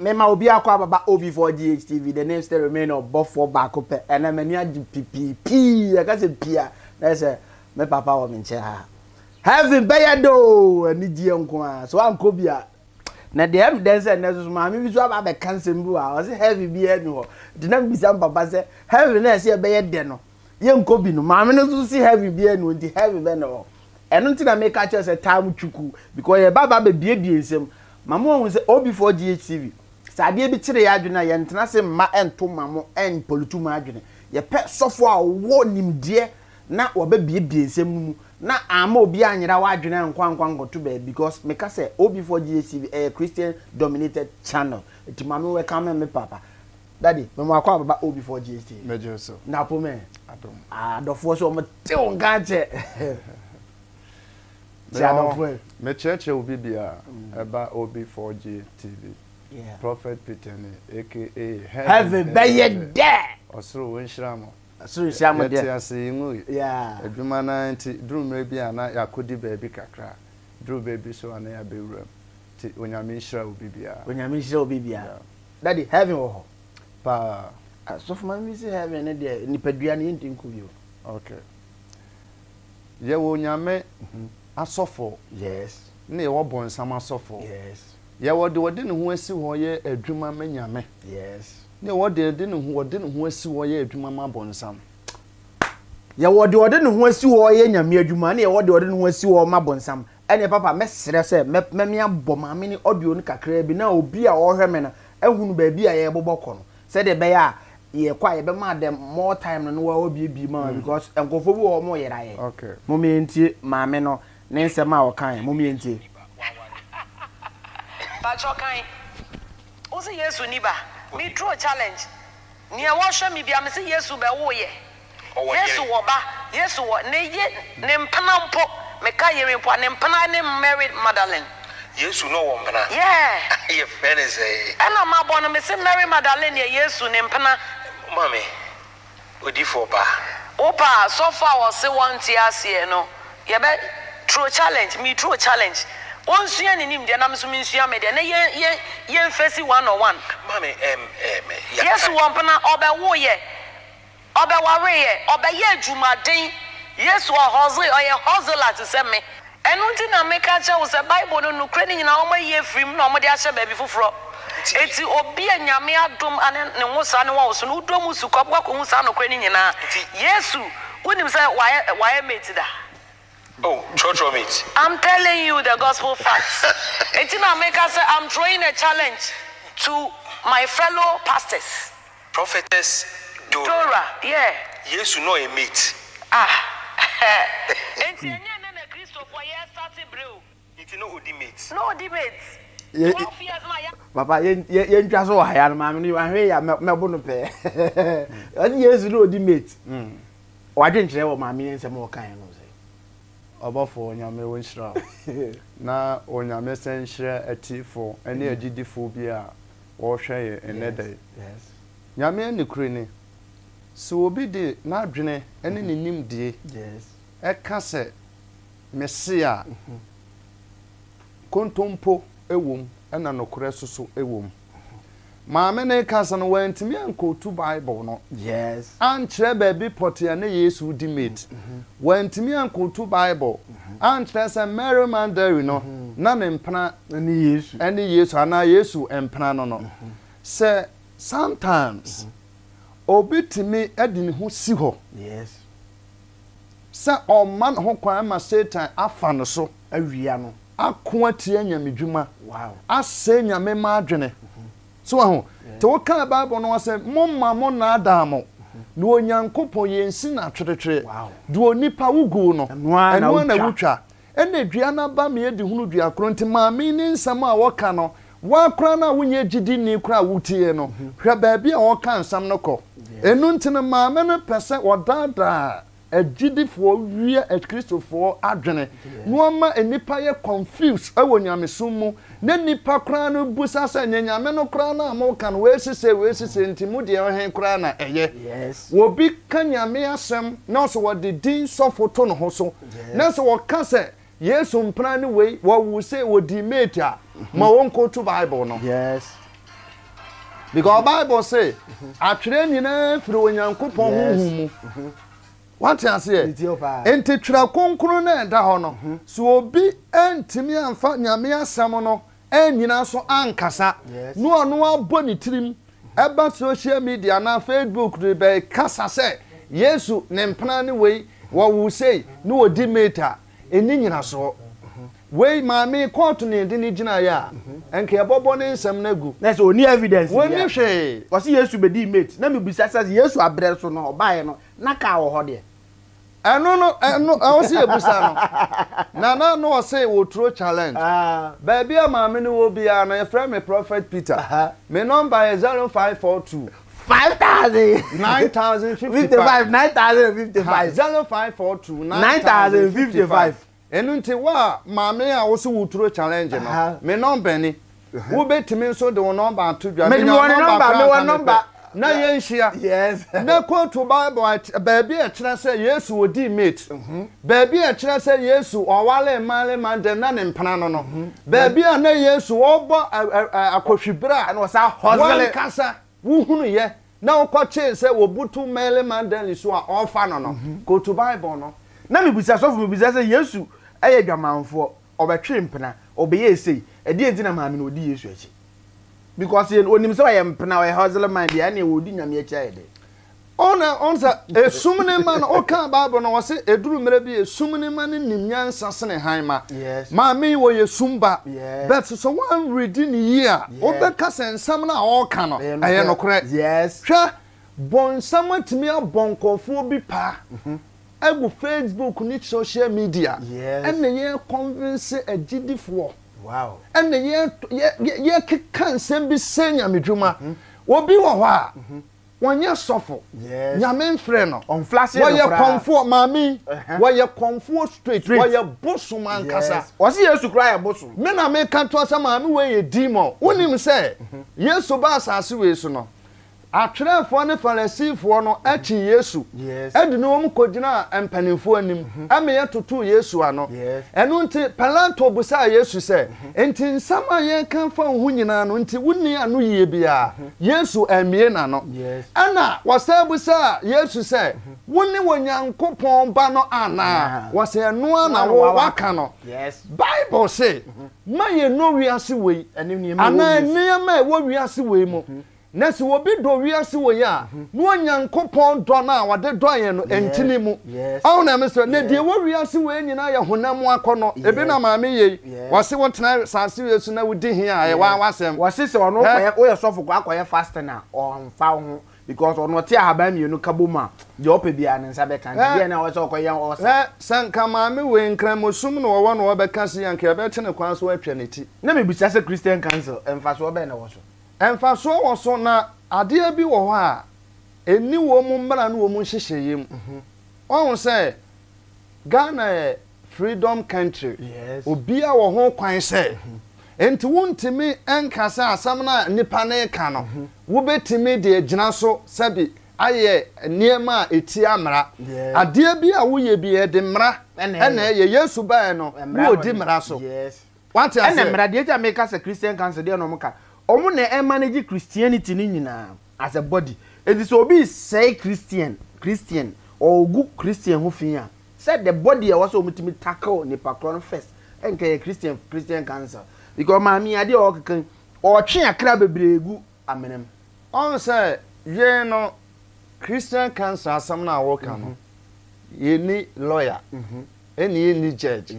Mema obi akɔ ababa OB4GHTV, the name still remain ɔbɔfoɔ baako pɛ. Ɛnɛ m'ani agye pipiipii, yɛka sɛ pii a, na yɛ sɛ me papa wɔ me nkyɛn ha. Heaven bɛyɛ dɛ oo, anigyeɛ nko ara. So ankɔ bi a, na deɛ ɛm dɛn sɛ nnɛ soso maame bi so aba abɛka nsɛm bi wɔ ha, ɔse heaven biara ni hɔ. Nti na mebisa me papa sɛ, heaven na ɛsɛ yɛbɛyɛ dɛ no, yɛnkɔ bi no, maame no nso se heaven biara ni hɔ, nti heaven bɛn na ɛwɔ hɔ? Ɛno nti na meka kyerɛ sɛ taa mu twuku, because yɛba aba abɛbiebie nsɛm. Ma mo ahu sɛ OB4GHTV, sɛ adeɛ bi kyere yɛn adwene a, yɛntena ase mma ɛnto mma mo ɛnpɔlutu mo adwene. Yɛpɛ sɔfo a ɔwɔ nimdeɛ na wabebiebie nsɛm no mu na amma obi anyera w'adwene ankɔ ankɔ ankɔto baabi because meka sɛ OB4GHTV ɛyɛ Christian dominated channel. Nti ma me welcome me papa. Daddy, me mo akɔ ababa OB4GHTV. Mɛgye wo so. Napo mɛ. Adom. Adɔfoɔ so wɔn te wo nka akyɛ. Kyɛ adɔfoɔ yi. Mekyerɛkyerɛ obi biara ɛba OB4G TV. Prophet Peter ni aka Heaven bɛyɛ dɛ. Ɔsoro wo nhyira mo. Ɔsoro nhyira mo deɛ. Yɛte ase yi ngui. Adwuma no ara nti duru mmerɛ bi a na yɛakɔdi baabi kakra. Duru baabi so a na yɛabɛwura mu. Nti Onyame nhyira obi biara. Onyame nhyira obi biara. Daddy, heaven wɔ hɔ? Paa. Sɔfo maame bi se heaven ne deɛ nipadua no yɛnti nkɔ bio. Okay. Yɛwɔ Onyame asɔfo. Yes. Ne yɛwɔ bɔnsam asɔfo. Yes. Yɛwɔ deɛ ɔde ne ho asi hɔ yɛ adwuma ma Nyame. Yes. Ne yɛwɔ deɛ ɔde ne ho ɔde ne ho asi hɔ yɛ adwuma ma bɔnsam. Yɛwɔ deɛ ɔde ne ho asi hɔ yɛ Nyame adwuma ne yɛwɔ deɛ ɔde ne ho asi hɔ ma bɔnsam. Ɛneɛ papa mɛsrɛ sɛ mɛ mɛme abɔ maame ne audio no kakraa bi na obi a ɔrehwɛ me no ahunu baabi a yɛrebobɔ kɔ no sɛdeɛ ɛbɛyɛ a yɛkɔ a yɛbɛma them more time no na wɔabiebie ma mm. because nkurɔfoɔ bi wɔ hɔ wɔn yera yɛ. Okay. Mom yɛntie maame no ne nsɛm a ɔkae mom yɛntie. Patrɔ kan wo se Yesu ni ba me throw challenge nea wɔhwɛ me bia me se Yesu bɛ wo yɛ Yesu wɔ ba, Yesu wɔ ne ye, ne mpena mpo, me ka yere mpo a, ne mpena ne Mary Magdalene. Yesu na ɔwɔ mpena? Yeah. Yɛ frɛ no sɛn? Ɛna mabɔ no, me se Mary Magdalene yɛ Yesu ne mpena. Maame, odiyifoɔ baa. Wo pɛ a, sɔfo a ɔse wɔnte aseɛ no, yɛbɛ throw challenge, me throw challenge, ɔnsua ne nimdeɛ na me nso mensua me deɛ, na yɛn, yɛn, yɛn face one on one. Maame, ɛm, ɛm, yɛaka. Yesu wɔ mpena, ɔbɛwo yɛ. Ɔbɛwareeɛ, ɔbɛyɛɛ adwumaden. Yesu ɔhustle, ɔyɛ hustler te sɛ me. Ɛno nti na meka kyerɛ wo sɛ Bible no nokorɛ no nyinaa wɔayi afiri mu na wɔde ahyɛ baabi foforɔ. Enti obi a Nyame adom ane ne nwosaa ne wɔ wo so no, wodɔ mu sukɔ wobɛkɔ akɔhu saa nokorɛ no nyinaa. Yesu, wonim sɛ wayɛ wayɛ mate da? Oh, trɔtrɔ mate. I'm telling you the gospel facts. Enti na meka sɛ I'm throwing a challenge to my fellow pastors. Prophetess Dora. Dora, yeah. Yesu na ɔyɛ mate. Ah Enti ɛnyɛ ɛnɛ na Kristofoɔ yɛ starte brɛ o. Nti na ɔdi mate. Na ɔdi mate. 12 years na yɛ. Papa yɛn yɛn yɛntwa so wɔ ha ya no maame no ahwɛ ya mɛbo no pɛɛ. Ɔsi Yesu na ɔdi mate. Wadwenkyerɛ wɔ maame yɛn nsɛm a ɔkaeɛ no sɛ. Ɔbɔfoɔ Onyame wo nhyira wo na Onyame sɛ nhyira atiefo ne agyidifo bi a wɔrehwɛ yɛn nnɛ da yi. Nyame anokore ni, sɛ obi de n'adwene ne ne nimdie ka sɛ mese a, kontompo wom na nokorɛ nso so wom. Maame no rekasa no, wantumi ankootu Bible no ankyerɛ baabi pɔtee a na Yesu redi mate. Wantumi ankootu Bible ankyerɛ sɛ Mary Magdalene no, na ne mpena ne Yesu anaa Yesu mpena no no. Sɛ sometimes obi tumi de ne ho si hɔ sɛ ɔmma ne ho kwan ma Satan afa no so awia no. Ako atia nyamedwuma, asɛe Nyame mma adwene. So wahu? Nti wokaa Bible no sɛ, Momma mo nnaadaa mo, na Onyankopɔn yɛnsi no atweretwere. Deɛ onipa woguu no, ɛno ara na wotwa. Ɛna dua no aba ma yɛdi hunu dua koro. Nti maame yi ne nsɛm a ɔka no, woa koraa no a wonyɛ gyidini koraa a wotie no, hwɛ baabi a ɔka nsɛm no kɔ. Ɛno nti no maame no pɛ sɛ ɔdaadaa agyidifoɔ wia akristofoɔ adwene na wɔma nnipa yɛ confused wɔ nyamesom mu na nnipa koraa no busa sɛ nyɛ nyame no koraa no a moka no wei sesei wei sesei nti mo deɛ ɔhe koraa na ɛyɛ. Obi ka nyame asɛm na ɔsɛ wɔde din sɔfo to ne ho so na sɛ wɔka sɛ Yesu mpena ne wei, wɔwoo sei, wɔdii mate a, ma wɔnkɔtu Bible no. Yes. Because Bible se, atwerɛ nyinaa firi Onyankopɔn honhom mu. Wate aseɛ? Enti Twerɛ Kronkron no a ɛda hɔ no, sɛ obi antumi amfa Nyame asɛm no annyina so ankasa, na ɔno abɔ ne tirim ba social media anaa Facebook rebɛkasa sɛ Yesu ne mpena ne wei, wɔwoo sei, na wɔdi mate a, ɛnni nyinasoɔ. Wei maame yi kɔɔto na yɛde no gyinaeɛ a, nka yɛbɔbɔ ne nsɛm no agu. Na sɛ ɔnni evidence biara. Wɔnni hwee. Ɔse Yesu bɛdii mate. Na mebisa sɛ Yesu aberɛ so no ɔbaeɛ no na car wɔ hɔ deɛ? Ɛno no, ɛno, ɛwɔ sɛ yɛbusa no. Nana no ɔse wɔturo challenge. Baabi a maame no wɔ biara no, yɛfrɛ me Prophet Peter. Me number yɛ 0542. 5000. 9055. 9055. 0542 9055. Ɛno nti wo a maame a wo se wo turo challenge no, me number ni. Wo bɛtumi nso de wo number ato dwa. Mede Menya mewɔ ne number number, koraa mewɔ nka number. mepɛ. Na yɛnhyia. Yes. Na quote Bible a baabi a ɛkyerɛ sɛ Yesu ɔdii mate. Baabi a ɛkyerɛ sɛ Yesu ɔwaree Mary Magdalene na ne mpena no no. Baabi a na Yesu ɔrebɔ akɔhwibere a Ɛna ɔsan hustle. wankasa wohunuiɛ na wokɔkyee sɛ wɔbutu Mary Magdalene so a ɔrefa no no, quote Bible no. Na mebisa sɔfo mebisa sɛ Yesu yɛ dwamanfoɔ, ɔbɛtwee mpena, ɔbɛyɛɛ sei, ɛdeɛn nti na maame no ɔdi Yesu akyi? Because yɛn onim sɛ ɔyɛ mpena, ɔyɛ hustling man deɛ ɛneɛ ɔdi Nyame akyi ayɛ dɛn? Ɔna ɔn sɛ esum ne mma no wokaa Bible no wɔse eduru mmerɛ bi esum ne mma no nim nyansa sene hann ma. Yes. Maame yi wɔyɛ sum ba. Yes. But sɛ woanredi ne yie a Yes. wobɛka sɛ nsɛm no a ɔreka no ɛyɛ nokorɛ. Yes. Hwɛ bɔnsam atumi abɔ nkurɔfoɔ bi paa agu Facebook ne social media Yes. ɛna yɛ convince agyidifoɔ Wow. ɛna yɛ yɛ yɛkeka nsɛm bi sɛ nyamedwuma. Obi wɔ hɔ a Wɔnyɛ sɔfo. Yes. Nyame mfrɛ no. Ɔnflase no Wɔyɛ koraa. kɔmfoɔ, maame yi, Ɛhɛ. wɔyɛ kɔmfoɔ straight. Straight. Wɔyɛ bosom ankasa. Yes. Wɔse Yesu koraa yɛ bosom. Me na meka toa sɛ maame wei yɛ demon. Wonim sɛ Yesu baa asase wei so no, atwerɛfoɔ ne Farisifoɔ no kyee Yesu Yes. de ne wɔn kɔgyinaa mpanimfoɔ anim ma yɛtotoo Yesu ano. Yes. Ɛno nti Pilato bisaa Yesu sɛ, Enti nsɛm a yɛreka afa wo ho nyinaa no nti wonni ano yie biara? Yesu ammue n'ano. Ɛnna wɔsan bisaa Yesu sɛ, Wone Onyankopɔn Ba no anaa? Wɔse, Ɛno ara na wo woaka no. Bible se, Mma yɛnnɔ wiase wei anaa nneɛma a ɛwɔ wiase wei mu. Na sɛ obi dɔ wiase wei a, na Onyankopɔn dɔ no a ɔde dɔ yɛn no nte ne mu. Ɔho na mesrɛ, na deɛ ɛwɔ wiase wei nyinaa yɛ honam mu akɔnnɔ. Ebi na maame yɛ yi, wɔse wotena saase wei so na wodi he a, ɛyɛ waa w'asɛm. Wɔse sɛ ɔno wokɔyɛ, woyɛ sɔfo kɔ akɔyɛ fasting a, ɔmfa wo ho because ɔno ɔte ahaban mmienu ka bom a, deɛ ɔpɛ biara ne nsa bɛka nti deɛ na ɛwɔ sɛ ɔkɔyɛ ɔsa. Hɛ, sɛ nka maame wei Nkramosom na ɔwɔ na ɔbɛka sei a, nka yɛbɛkye no kwan so atwa ne ti. Na mebisa sɛ Christian Council, mfasoɔ bɛn na ɛwɔ so? Mfasoɔ wɔ so, na adeɛ bi wɔ hɔ a, ɛnni wɔn mmara ne wɔn nhyehyɛeɛ mu. Woahu sɛ Ghana yɛ freedom country, obiara wɔ ho kwan sɛ, nti wontumi nka sɛ asɛm no a nipa no reka no, wobɛtumi de agyina so sɛbi ayɛ nneɛma a ɛtia mmara. Adeɛ bi a woyɛ bi, yɛde mmara na ɛyɛ. Yesu baeɛ no, na ɔdi mmara so. Wate Ɛna aseɛ? mmara deɛ nti a meka sɛ Christian council deɛ na wɔn ka, wɔn na ɛmanage Christianity no nyinaa as a body. Enti sɛ obi resɛe Christian, Christian, ɔregu Christian ho fi a, sɛ the body a ɛwɔ sɛ wɔtumi tackle nipa korɔ no first, ɛnka yɛ Christian, Christian council. Because maame yi adeɛ a ɔrekeka yi, ɔretwe akra bebree gu amena mu. Ɔhu sɛ yɛn no Christian council asɛm no a woka no, yɛnni lawyer. Ɛne yɛnni judge.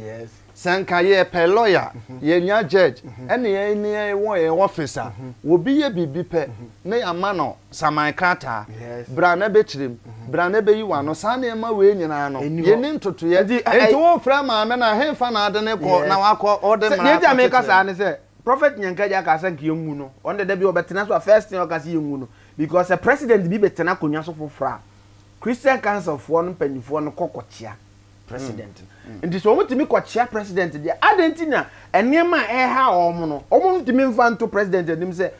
Sɛ nka yɛpɛ lawyer, yɛnya judge, ɛne yɛn ne yɛn wɔ yɛn office a, obi yɛ biribi pɛ na yɛama no saman krataa, bra na bɛkyerɛ mu, bra na bɛyi w'ano, saa nneɛma wei nyinaa no, yɛnni ntotoeɛ. Nti wofrɛ maame no a, henfa na ade no kɔ na wakɔ wode mmara Deɛ nti a meka akɔkyekyere saa no? ne sɛ, Prophet Nyankaji aka sɛ nka yɛnwu no, ɔno deɛ da bi ɔbɛtena so a first thing a ɔka sɛ yɛnwu no, because sɛ president bi bɛtena akonnwa so foforɔ a, Christian Council foɔ no mpanyinfoɔ no kɔ kɔkyea president no. Nti sɛ wɔn tumi kɔkyea president deɛ, adɛn nti na nneɛma a ɛreha wɔn no, wɔn ntumi nfa nto president anim sɛ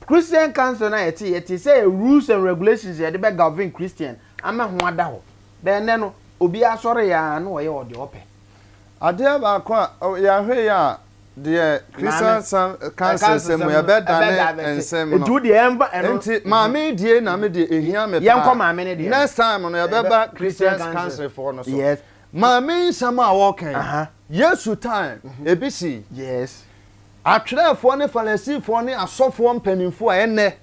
Christian Council no a yɛte, yɛte sɛ rules and regulations yɛde bɛ govern Christian ama ho ada hɔ. Bɛn nnɛ no, obiara sɔre yɛ ara na ɔyɛ ɔdeɛ ɔpɛ. Adeɛ baako a yɛahwɛ yi a. Deɛ Christian Council sɛ mu yɛbɛdane nsɛm no. Nti wo deɛ yɛmfa ɛno. Nti maame die na me deɛ ehia me paa. Yɛnkɔ maame no deɛ. Next time no yɛbɛba Christian Council foɔ no so. Yes. Maame nsɛm a wɔka yi, Yesu time ebi sii. Yes. Atwerɛfoɔ ne Farisifoɔ ne asɔfoɔ mpanimfoɔ a ɛnnɛ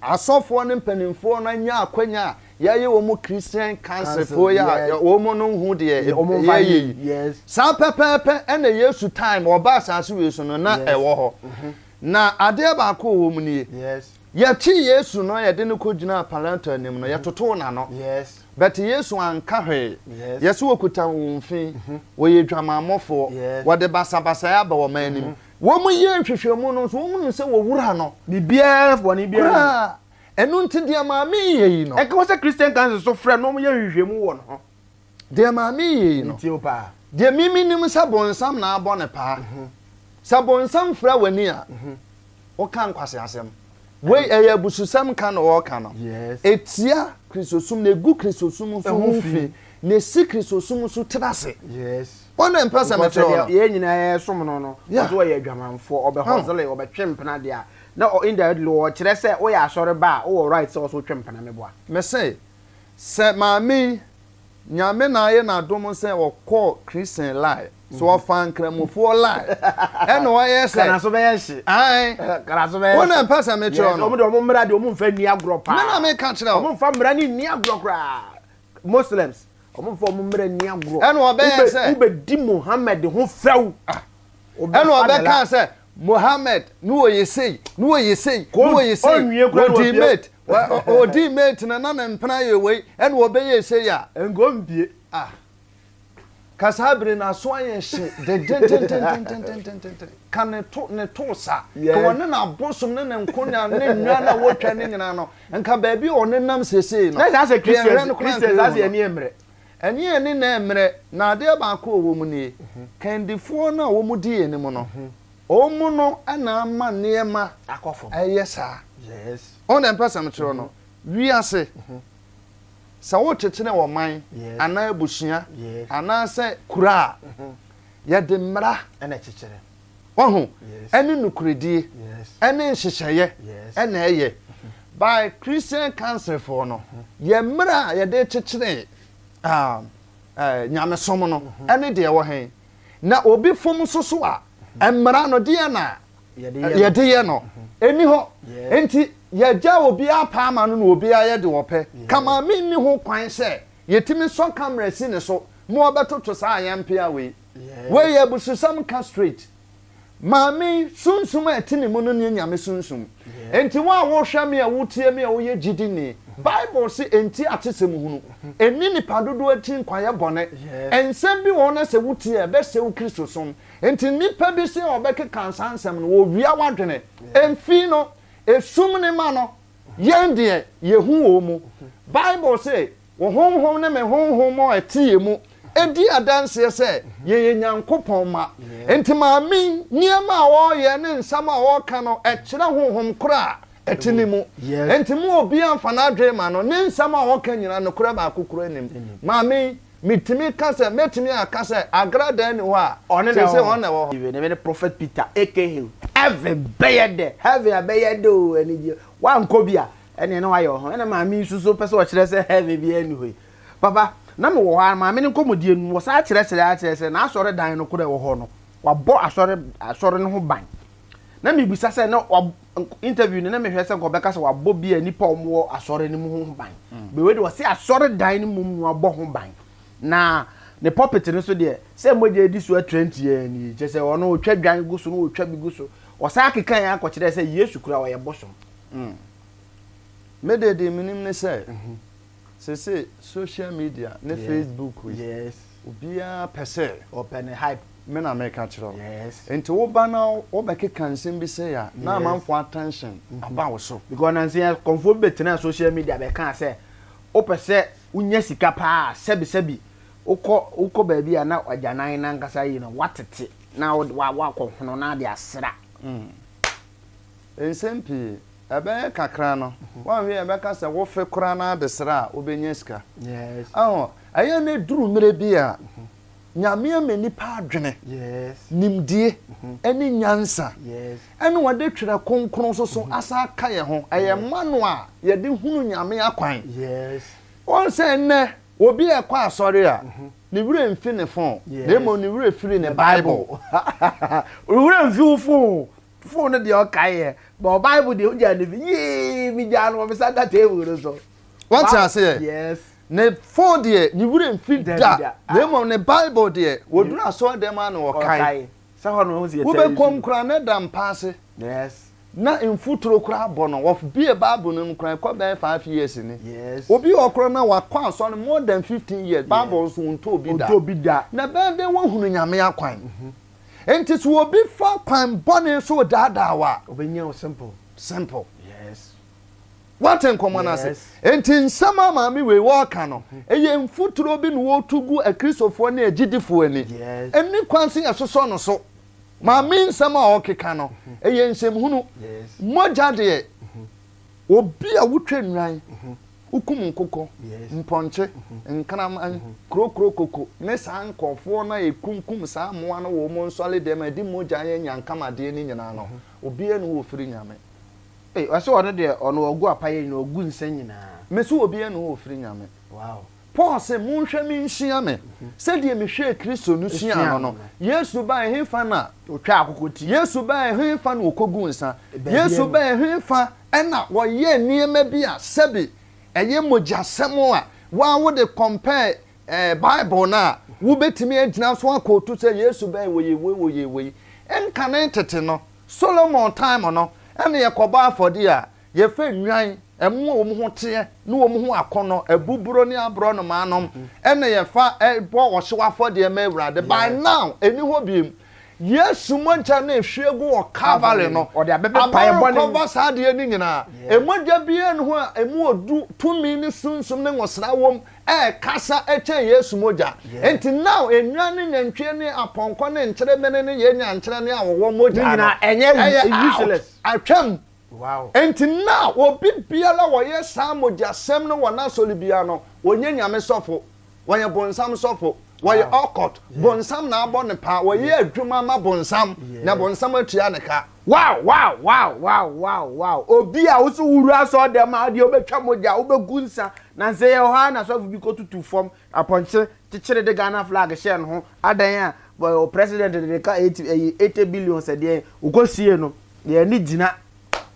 asɔfoɔ ne mpanimfoɔ no anya akwanya a yɛayɛ wɔn Christian Councilfoɔ yi a wɔn no nhu deɛ yɛyɛ yi. Saa pɛpɛɛpɛ ɛna Yesu time ɔba asase wei so no na ɛwɔ hɔ. Na adeɛ baako a ɛwɔ mu nie. Yɛkye Yesu no yɛde no kɔgyinaa Pilato anim no, yɛtotoo n'ano. But Yesu anka hwee. Yɛse wɔkuta wɔn fi, wɔyɛ dwamammɔfoɔ, wɔde basabasayɛ aba wɔn anim. Wɔn yɛɛ nhwehwɛmu no nso, wɔn nim sɛ wɔwura no. Biribiara bɔne biara. Koraa. Ɛno nti deɛ maame yi yɛ yi no. Ɛka wɔ sɛ Christian Council so frɛ no wɔn yɛ nhwehwɛmu wɔ ne ho. Deɛ maame yi yɛ yi no. Metie wo paa. Deɛ me menim sɛ bonsam na abɔ no paa. Sɛ bonsam fira w'ani a, woka nkwaseasɛm. Wei ɛyɛ abususɛm ka na ɔreka no. Ɛtia Kristosom na ɛgu Kristosom nso ho fi na ɛsi Kristosom nso tiri ase. Wɔn na mpɛ sɛ mekyerɛ wo no. Yɛn nyinaa yɛsom no no, ɔsɛ ɔyɛ adwamanfoɔ, ɔbɛhɔsele, ɔbɛtwe mpena deɛ a, na indirectly ɔkyerɛ sɛ woyɛ asɔre ba a, wowɔ right sɛ ɔsɛ wotwe mpena meboa. Mese, sɛ maame yi Nyame na ayɛ no adom sɛ ɔkɔɔ Christian line, sɛ ɔfaa nkramofoɔ line, ɛna ɔyɛ sɛ. Kanaso bɛyɛ hye. Ae. Kanaso bɛyɛ hye. Wo na mpɛ sɛ mekyerɛ no. Yes, ɔmo de ɔmo mmara deɛ ɔmo nfa nni agorɔ paa. Me na meka kyerɛ wo. Ɔmo nfa mmara no nni agorɔ koraa. Muslims, ɔmo nfa ɔmo mmara nni agorɔ. Ɛna ɔbɛyɛ sɛ. Wobɛdi Muhammad ho fɛw. Ah. Ɛna ɔbɛka sɛ Mohammed ne wɔyɛ sei, ne wɔyɛ sei, ne wɔyɛ sei, wɔdii mate, wɔdii mate no na ne mpena yɛ wei, ɛna wɔbɛyɛ sei a. Nka ɔmpie. Ah. Ka saa bere no aso ayɛ hye dendendendendendenden. Ka ne to ne to sa. Ka wɔne n'abosom ne ne nkonya ne nnwa na wɔtwa ne nyinaa no. Nka baabi a ɔnenam sesei no. Na saa sɛ Christians Christians ase ani mmerɛ. Ɛne ani na ɛmmerɛ, na adeɛ baako a ɛwɔ mu nie, Kandifoɔ no a wɔdi yɛn anim no, wɔn no na ama nneɛma ɛyɛ saa. Wɔn na mpɛ sɛ mekyerɛ no, wiase, sɛ wokyekyere ɔman anaa abusua anaasɛ kuro a, yɛde mmara wahu, ɛne nokorɛdie ɛne nhyehyɛeɛ ɛna ɛyɛ. By Christian Council foɔ no, yɛ mmara a yɛde kyekyere nyamesom no ɛne deɛ ɛwɔ he. Na obi fom nso so a, mmara no deɛ na yɛde yɛ no, ɛni hɔ. Nti yɛgya obiara paa ma no na obiara yɛ deɛ ɔpɛ. Ka maame nni ho kwan sɛ yɛtumi sɔ camera si ne so ma ɔbɛtoto saa ayɛmpea wei. Wei yɛ abususɛm ka straight. Maame yi, sunsum a ɛte ne mu no nyɛ Nyame sunsum. Enti wo a wohwɛ me a wotie me a woyɛ gyidini, Bible se enti atesɛm hunu, ɛnni nnipa dodoɔ akyi nkwayɛ bɔne. Nsɛm bi wɔ hɔ na sɛ wotie a ɛbɛsɛe wo Kristosom. Enti nnipa bi se wɔbɛkeka saa nsɛm no, wɔwia w'adwene. Mfii no, esum ne ma no, yɛn deɛ yɛhu wɔ mu. Bible se Wo honhom ne me honhom a ɛte yɛn mu di adanseɛ sɛ yɛyɛ Nyankopɔn mma. Enti maame yi, nneɛma a ɔreyɛ ne nsɛm a ɔreka no, ɛkyerɛ honhom korɔ a ɛte ne mu. Enti mo obiara mfa n'adwene mma no, ne nsɛm a ɔka nyinaa nokorɛ baako koraa nnim. Maame yi, metumi ka sɛ, mɛtumi aka sɛ Agradaa nni hɔ a, seesei ɔno na ɛwɔ hɔ. Ne me ne Prophet Peter aka Heaven bɛyɛ dɛ, heaven abɛyɛ dɛ oo, anigyeɛ. Woankɔ bi a, Ɛnneɛ na wayɛ wo ho. Ɛna maame yi nso so pɛ sɛ ɔkyerɛ sɛ heaven biara nni hɔ yi. Papa, na mewɔ hɔ ara, maame no nkɔmmɔdie no, wɔsan kyerɛkyerɛ ara kyerɛ sɛ n'asɔredan no korɔ a ɛwɔ hɔ no, wabɔ asɔre asɔre no ho ban. Na mebisa sɛ na wa interview no na mehwɛ sɛ nka ɔbɛka sɛ wabɔ bi a nnipa a wɔwɔ asɔre no mu ho ban. But wei deɛ ɔse asɔredan no mmom na wabɔ ho ban. Na ne pulpit no so deɛ, sɛ mogya adi so atrantiaa nie, kyerɛ sɛ ɔno ɔtwa dwan gu so na ɔtwa bi gu so. Ɔsan keka yɛn akɔkyerɛ sɛ Yesu koraa ɔyɛ bosom. Mm. Me deɛ deɛ menim ne sɛ sese social media ne Facebook yi obiara pɛ sɛ ɔpɛ ne hype. Me na meka kyerɛ wo. Nti woba na wobɛkeka nsɛm bi sei a na amanfoɔ attention aba wo so. Because nansa yi akɔmfoɔ bi bɛtenaa social media bɛkaa sɛ wopɛ sɛ wonya sika paa a sɛbi sɛbi wokɔ wokɔ baabi a na agyanan no ankasa yi no woatete na woakɔhono na ade asra. Nsɛm pii. Ɛbɛyɛ kakra no, woanhwɛ yie a ɛbɛka sɛ wofe koraa na adesrɛ a, wobɛnya sika. Aho, ɛyɛ na ɛduru mmerɛ bi a, Nyame ama nnipa adwene, nimdie, ne nyansa, ɛna ɔde Twerɛ Kronkron nso so asan aka yɛn ho. Ɛyɛ mano a yɛde hunu Nyame akwan. Woahu sɛ nnɛ obi rekɔ asɔre a, ne werɛ mfi ne fon, na mmom ne werɛ firi ne Bible. Wo werɛ mfi wo fon, fon no deɛ ɔkae yɛ, but Bible deɛ wogyaa no fi, yee, megyaa no wɔ me center table no so. Wate aseɛ? Yes. Ne phone deɛ, ne werɛ mfi da, na mmom ne Bible deɛ, wɔduru asɔredan mu a na ɔkae. Sɛ hɔ no, wohu sɛ yɛtaa Wobɛkɔ mu koraa na ɛda mpa ase. Yes. Na mfuturo koraa bɔ no. Wɔbue Bible no mu koraa, ɛkɔ bɛyɛ 5 years ni. Obi wɔ hɔ koraa na wakɔ asɔre more than 15 years, Bible nso ɔntɔɔ bi da. Ɔntɔɔ bi da. Na ɛbɛyɛ dɛn woahunu Nyame akwan? Enti sɛ obi fa kwan bɔne so redaadaa wo a. Ɔbɛnya wo simple. Simple. Yes. Woate nkɔmmɔ no ase? Enti nsɛm a maame wei ɔreka no, ɛyɛ mfuturo bi na ɔretu gu Akristofoɔ ne agyidifoɔ ani. Ɛnni kwan sɛ yɛsosɔ no so. Maame yi nsɛm a ɔrekeka no, ɛyɛ nsɛmhunu. Mogya deɛ, obi a wotwa nnwan, wokum nkokɔ, mpɔnkye, nkraman, krokro koko ne saa nkurɔfoɔ no a ɛkunkum saa mmoa no wɔ wɔn nsɔre dɛm a ɛde mogya yɛ nyankamadeɛ no nyinaa no, obiara nni hɔ a ɔfiri Nyame. Ei ɔse ɔno deɛ ɔno ɔgu apayɛ nyinaa ɔgu nsa nyinaa. Me se obiara nni hɔ a ɔfiri Nyame. Wow. Paul se, Monhwɛ me nsua me, sɛdeɛ mehwɛɛ Kristo no suaa no no. Yesu bae, hefa na. Ɔtwaa akokɔ ti. Yesu bae, hefa na ɔkɔguu nsa? Baabiara Yesu ni. bae, hefa na ɔyɛɛ nneɛma bi a sɛbe ɛyɛ mogyasɛm a woa wode compare eh, Bible no a, wobɛtumi agyina so akootu sɛ Yesu bae, wɔyɛ wei, wɔyɛ wei. Nkane tete no, Solomon time no, ɛna yɛkɔbɔ afɔdeɛ a, yɛfa nnwan, mmoa a wɔn ho teɛ ne wɔn ho akɔnnɔ, abuburo ne aborɔnoma nom, ɛna yɛfa bɔ ɔhyew afɔdeɛ ma Awurade. By now, ɛnni hɔ biom. Yesu mogya no a ɛhwie gu wɔ Calvary no, Ɔde abɛpepa yɛn bɔne. abɛrekɔva saa adeɛ no nyinaa. Mogya biara nni hɔ a ɛmu ɔdu, tumi ne sunsum ne nwosra wom ɛrekasa kyɛn Yesu mogya. Enti now nnwan ne nantwie ne apɔnkɔ ne nkyerebene ne yɛn nyankyerɛ ne awɔwɔ Ne mogya no, nyinaa ɛnyɛ ɛyɛ out, useless. atwam. Wow. Enti now obi biara wɔyɛ saa mogyasɛm no wɔ n'asɔre biara no, ɔnyɛ Nyame sɔfo, wɔyɛ bonsam sɔfo, wɔyɛ occult, bonsam na abɔ no paa, wɔyɛ adwuma ma bonsam, na bonsam atua ne ka. Wow! Obi a wo so wowura asɔɔdɛm a wodeɛ wobɛtwa mogya, wobɛgu nsa, na nsɛ yɛwɔ hɔ ara na sɔfo bi kɔtutu fam apɔnkye kyekyere de Ghana flag hyɛɛ ne ho, adan a president de ne ka 80 billion sɛ deɛn, wokɔsiee no, yɛn ani gyina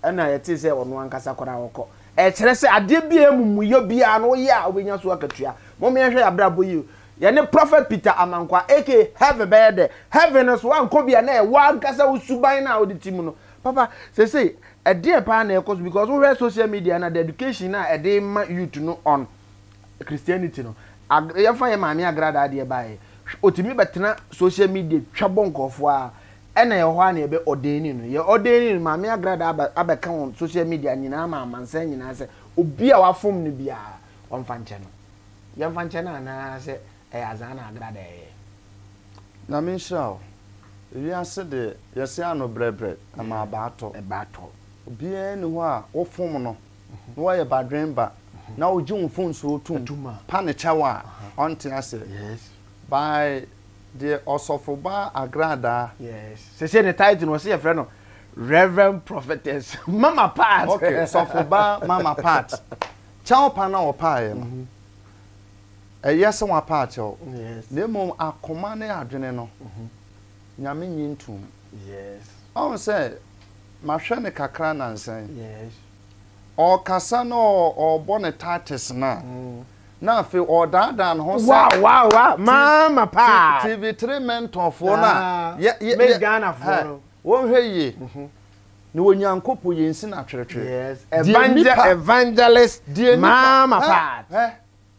ɛna yɛtee sɛ ɔno ankasa koraa ɔkɔ. Ɛkyerɛ sɛ adeɛ bi a amumuyɔ biara no woyɛ a wobɛnya so akatua. Mom yɛnhwɛ yɛn abrabɔ yie. Yɛne Prophet Peter Amankwah aka Heaven bɛyɛ dɛ. Heaven no so woankɔ bi a na ɛwɔ ankasa wo suban no a wode te mu no. Papa, seesei ɛdeɛn paa na ɛkɔ so because wohwɛ social media no a the education a ɛde ma youth no on Christianity no, ag yɛmfa yɛn maame Agradaa deɛ baeɛ, ɔtumi bɛtena social media twa bɔ nkurɔfoɔ a, ɛna ɛwɔ hɔ a na yɛbɛ ordaini no. Yɛ ordaini no, maame Agradaa aba abɛka wɔn social media nyinaa ma amansan nyinaa sɛ obi a wafom no biara ɔmfa nkyɛ no. Yɛmfa nkyɛ no anaa sɛ ɛyɛ azaa na Agradaa ɛyɛ? Nyame nhyira wo. Ewiase deɛ yɛse ano brɛbrɛ ɛma abaa tɔ. Ɛbaa tɔ. Obiara nni hɔ a wofom no na wayɛ badwen ba na wogye wo mfomsoɔ tom pa ne kyɛw a ɔnte aseɛ. By deɛ ɔsɔfobaa Agradaa. Yes. Sese ne title no wɔse yɛfrɛ no Reverend Prophetess Mama Pat. Okay, sɔfobaa Mama Pat. Kyɛw pa no a ɔpaeɛ no, ɛyɛ sɛ wapa akyɛw, na mmom akoma ne adwene no, Nyame nnye ntom. Ɔhu sɛ mahwɛ no kakra nnansa yi, ɔrekasa na ɔrebɔ ne titles no a, na afei ɔredaadaa ne ho sɛ Wow, wow, wow, Mama Pat. TV3 mentorfoɔ no a, yɛ, yɛ, Miss yɛ, Ghanafoɔ no. wɔnhwɛ yie. Na Onyankopɔn yɛn si no atweretwere. Yes, Deɛ evangel nipa, evangelist deɛ nipa, Mama hɛ, Pat. hɛ,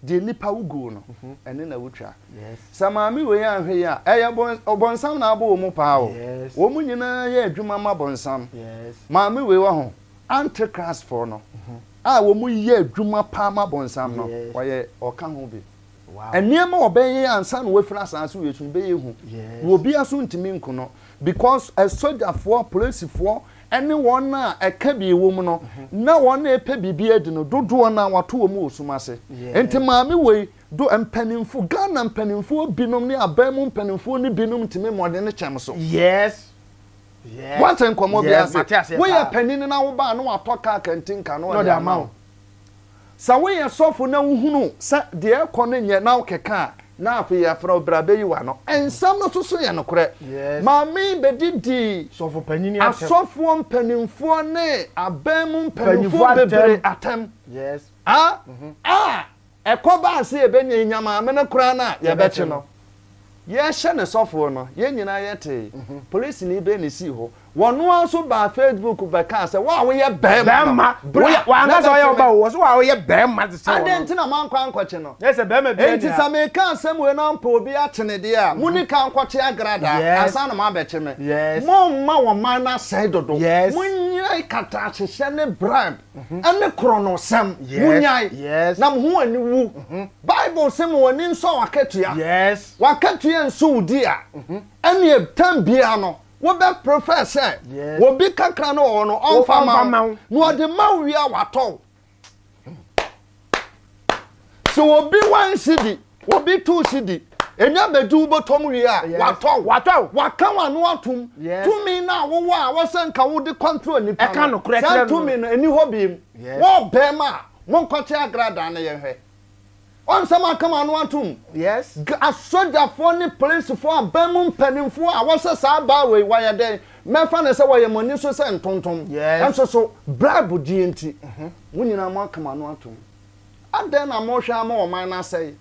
deɛ nipa woguo no, ɛne na wotwa. Yes. Sɛ maame wei anhwɛ yie a, ɛyɛ bɔn, bɔnsam na abɔ wɔn mu paa o. Yes. Wɔn nyinaa yɛ adwuma ma bɔnsam. Yes. Maame wei wɔ ho, antichrist foɔ no, a wɔn yɛ adwuma paa ma bɔnsam no, Yes. ɔyɛ, ɔka ho bi. Wow. Nneɛma a ɔbɛyɛ ansa na wafiri asaase wei so no bɛyɛ hu. Yes. Na obiara so ntumi nku no because asogyafoɔ, apolisifoɔ ne wɔn a ɛka bi wɔ mu no, na wɔn a ɛpɛ biribi adi no, dodoɔ no ara wɔato wɔn wɔ sum ase. Yes. Nti maame wei, Do mpanimfo, Ghana mpanimfoɔ binom ne aban mu mpanimfoɔ no binom ntumi mmɔden ne kyɛm so. Yes. Yes. Woate nkɔmmɔ bi Yes, ase? mate aseɛ Woyɛ paa. panin na woba a na watɔ kaa kantinka na Na ɔde ɔde ama ama wo. wo. Sɛ woyɛ sɔfo na wohunu sɛ deɛ ɛrekɔ no nyɛ na wokeka a, na afei yɛafrɛ wo bra bɛyi w'ano. Nsɛm no nso so yɛ nokorɛ. Yes. Maame yi bɛdidii Sɔfo panyin atɛm. asɔfoɔ mpanimfoɔ ne aban mu Mpanyinfoɔ mpanimfoɔ bebree atɛm. atɛm. Yes. A a ɛkɔbaa sɛ yɛbɛnya nya maame no koraa no a, yɛbɛkye no. Yɛrehyɛ no sɔfoɔ no, yɛn nyinaa yɛtee. Polisini bɛn na ɛsii hɔ? Wɔno ara nso baa Facebook bɛkaa sɛ, Wo a woyɛ barima no, Bɛrima. bra Woyɛ, na wanka sɛ ɔyɛ bɛkye ɔba me. o, ɔse wo a woyɛ barima te sɛ Adɛn wɔn. nti na moankɔ ankɔkye no? Nyɛ sɛ barima biara Enti nni ha. sɛ meka asɛm wei na ampɛ obi akye no deɛ a, monni kan nkɔkye agradaa Yes. ansa na moabɛkye me. Yes. Momma ɔman no asɛe dodo. Yes. Monnyae katahyehyɛ ne bribe. ne korɔnosɛm. Yes, Munnyae, yes. na mo ho ani wu. Bible se ma w'ani nsɔ w'akatua. Yes. W'akatua nso wo di a, ɛneɛ tam biara no, wobɛ prefer sɛ Yes. obi kakra no wɔ hɔ no, ɔmfa Ɔmfa ma ma wo. wo. Na ɔde ma wo wie a, watɔ wo. Sɛ obi one cedi, obi two cedi, enya bɛgye wo bɔtɔm wie a, watɔ wo. Watɔ wo. Waka w'ano atom. Yes. Tumi no a wowɔ a wɔsɛ nka wode control nipa Ɛka no, nokorɛ saa kyerɛ no. tumi no ɛni hɔ biem. Yes. Wɔ bɛrima a, monkɔte agradaa no yɛnhwɛ. Ɔnsɛ maka m'ano atom. Yes. G asogyafoɔ ne polisifoɔ, aban mu mpanimfoɔ a wɔsɛ saa baa wei, wɔyɛ dɛn? Mɛfa no sɛ wɔyɛ mo ani so sɛ ntontom. Yes. Nso so, bribe die nti, mo nyinaa moaka mo ano atom. Adɛn na mohwɛ ama ɔman no asɛe?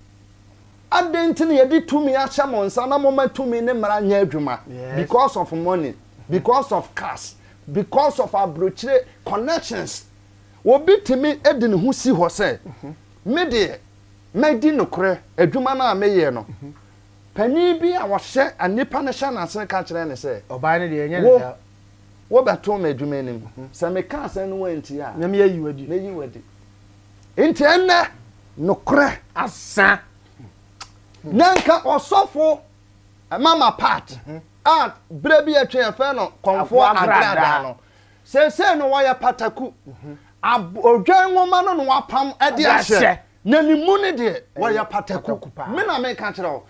Adɛn nti na yɛde tumi ahyɛ mo nsa na moma tumi ne mmara nyɛ adwuma? Yes. Because of money, because of cars, because of aburokyire connections. Obi tumi de ne ho si hɔ sɛ, me deɛ, mɛdi nokorɛ, adwuma no a meyɛ no. Panin bi a ɔhyɛ nnipa no hyɛ n'ase ka kyerɛ no sɛ, Ɔbaa no deɛ, ɛnyɛ ne Wo, saa. wobɛto me adwuma anim. Sɛ meka asɛm no woantie a, Na meayi wo adi. mɛyi wo adi. Enti ɛnnɛ, nokorɛ. Asa. Na nka ɔsɔfo Mama Pat a berɛ bi atwa yɛfrɛ no Kɔmfoɔ Agradaa no, seesei no wɔyɛ pataku. Ab odwan nwoma no na wapam de ahyɛ, na ne mu no deɛ wɔyɛ pataku. Me na meka kyerɛ wo.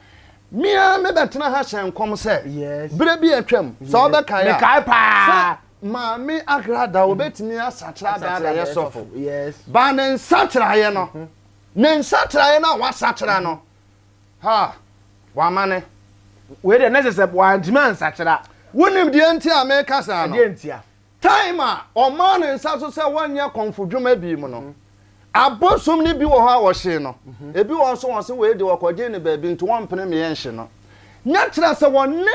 Me ara mebɛtena ha hyɛ nkɔm sɛ, berɛ bi atwam, sɛ wobɛkae a, Mekae paa. sɛ Maame Agrada wɔbɛtumi asakyera abɛkyerɛ yɛ sɔfo. Ba ne nsakyeraeɛ no, ne nsakyeraeɛ no a wasakyera no, ha, wamane. Wei deɛ na kyerɛ sɛ wantumi ansakyera. Wonim deɛ nti a meka saa no? Ɛdeɛ ntia? Time a ɔmaa ne nsa so sɛ wɔnyɛ kɔmfodwuma bi mu no, abosom no bi wɔ hɔ a wɔhyee no, ebi wɔ hɔ nso wɔse wei deɛ wɔkɔgyee no baabi nti wɔmpene me yɛnhye no. Nyɛ kyerɛ sɛ wɔne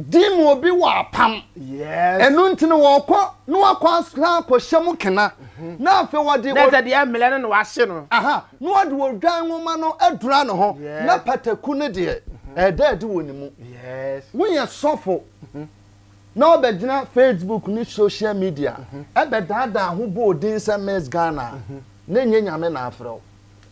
demon bi wɔ apam. Yes. Ɛno nti no wɔkɔ na wakɔ asan akɔhyɛ mu kena na afei wɔde Na sɛ deɛ mmerɛ no na wahye no. Aha, na wɔde odwan nwoma no adura ne ho Yes. na pataku no deɛ ɛda adi wɔ ne mu. Yes. Woyɛ sɔfo na wobɛgyina Facebook ne social media ɛbɛdaadaa ho bɔ odin sɛ Miss Ghana a, na ɛnyɛ Nyame na afrɛ wo.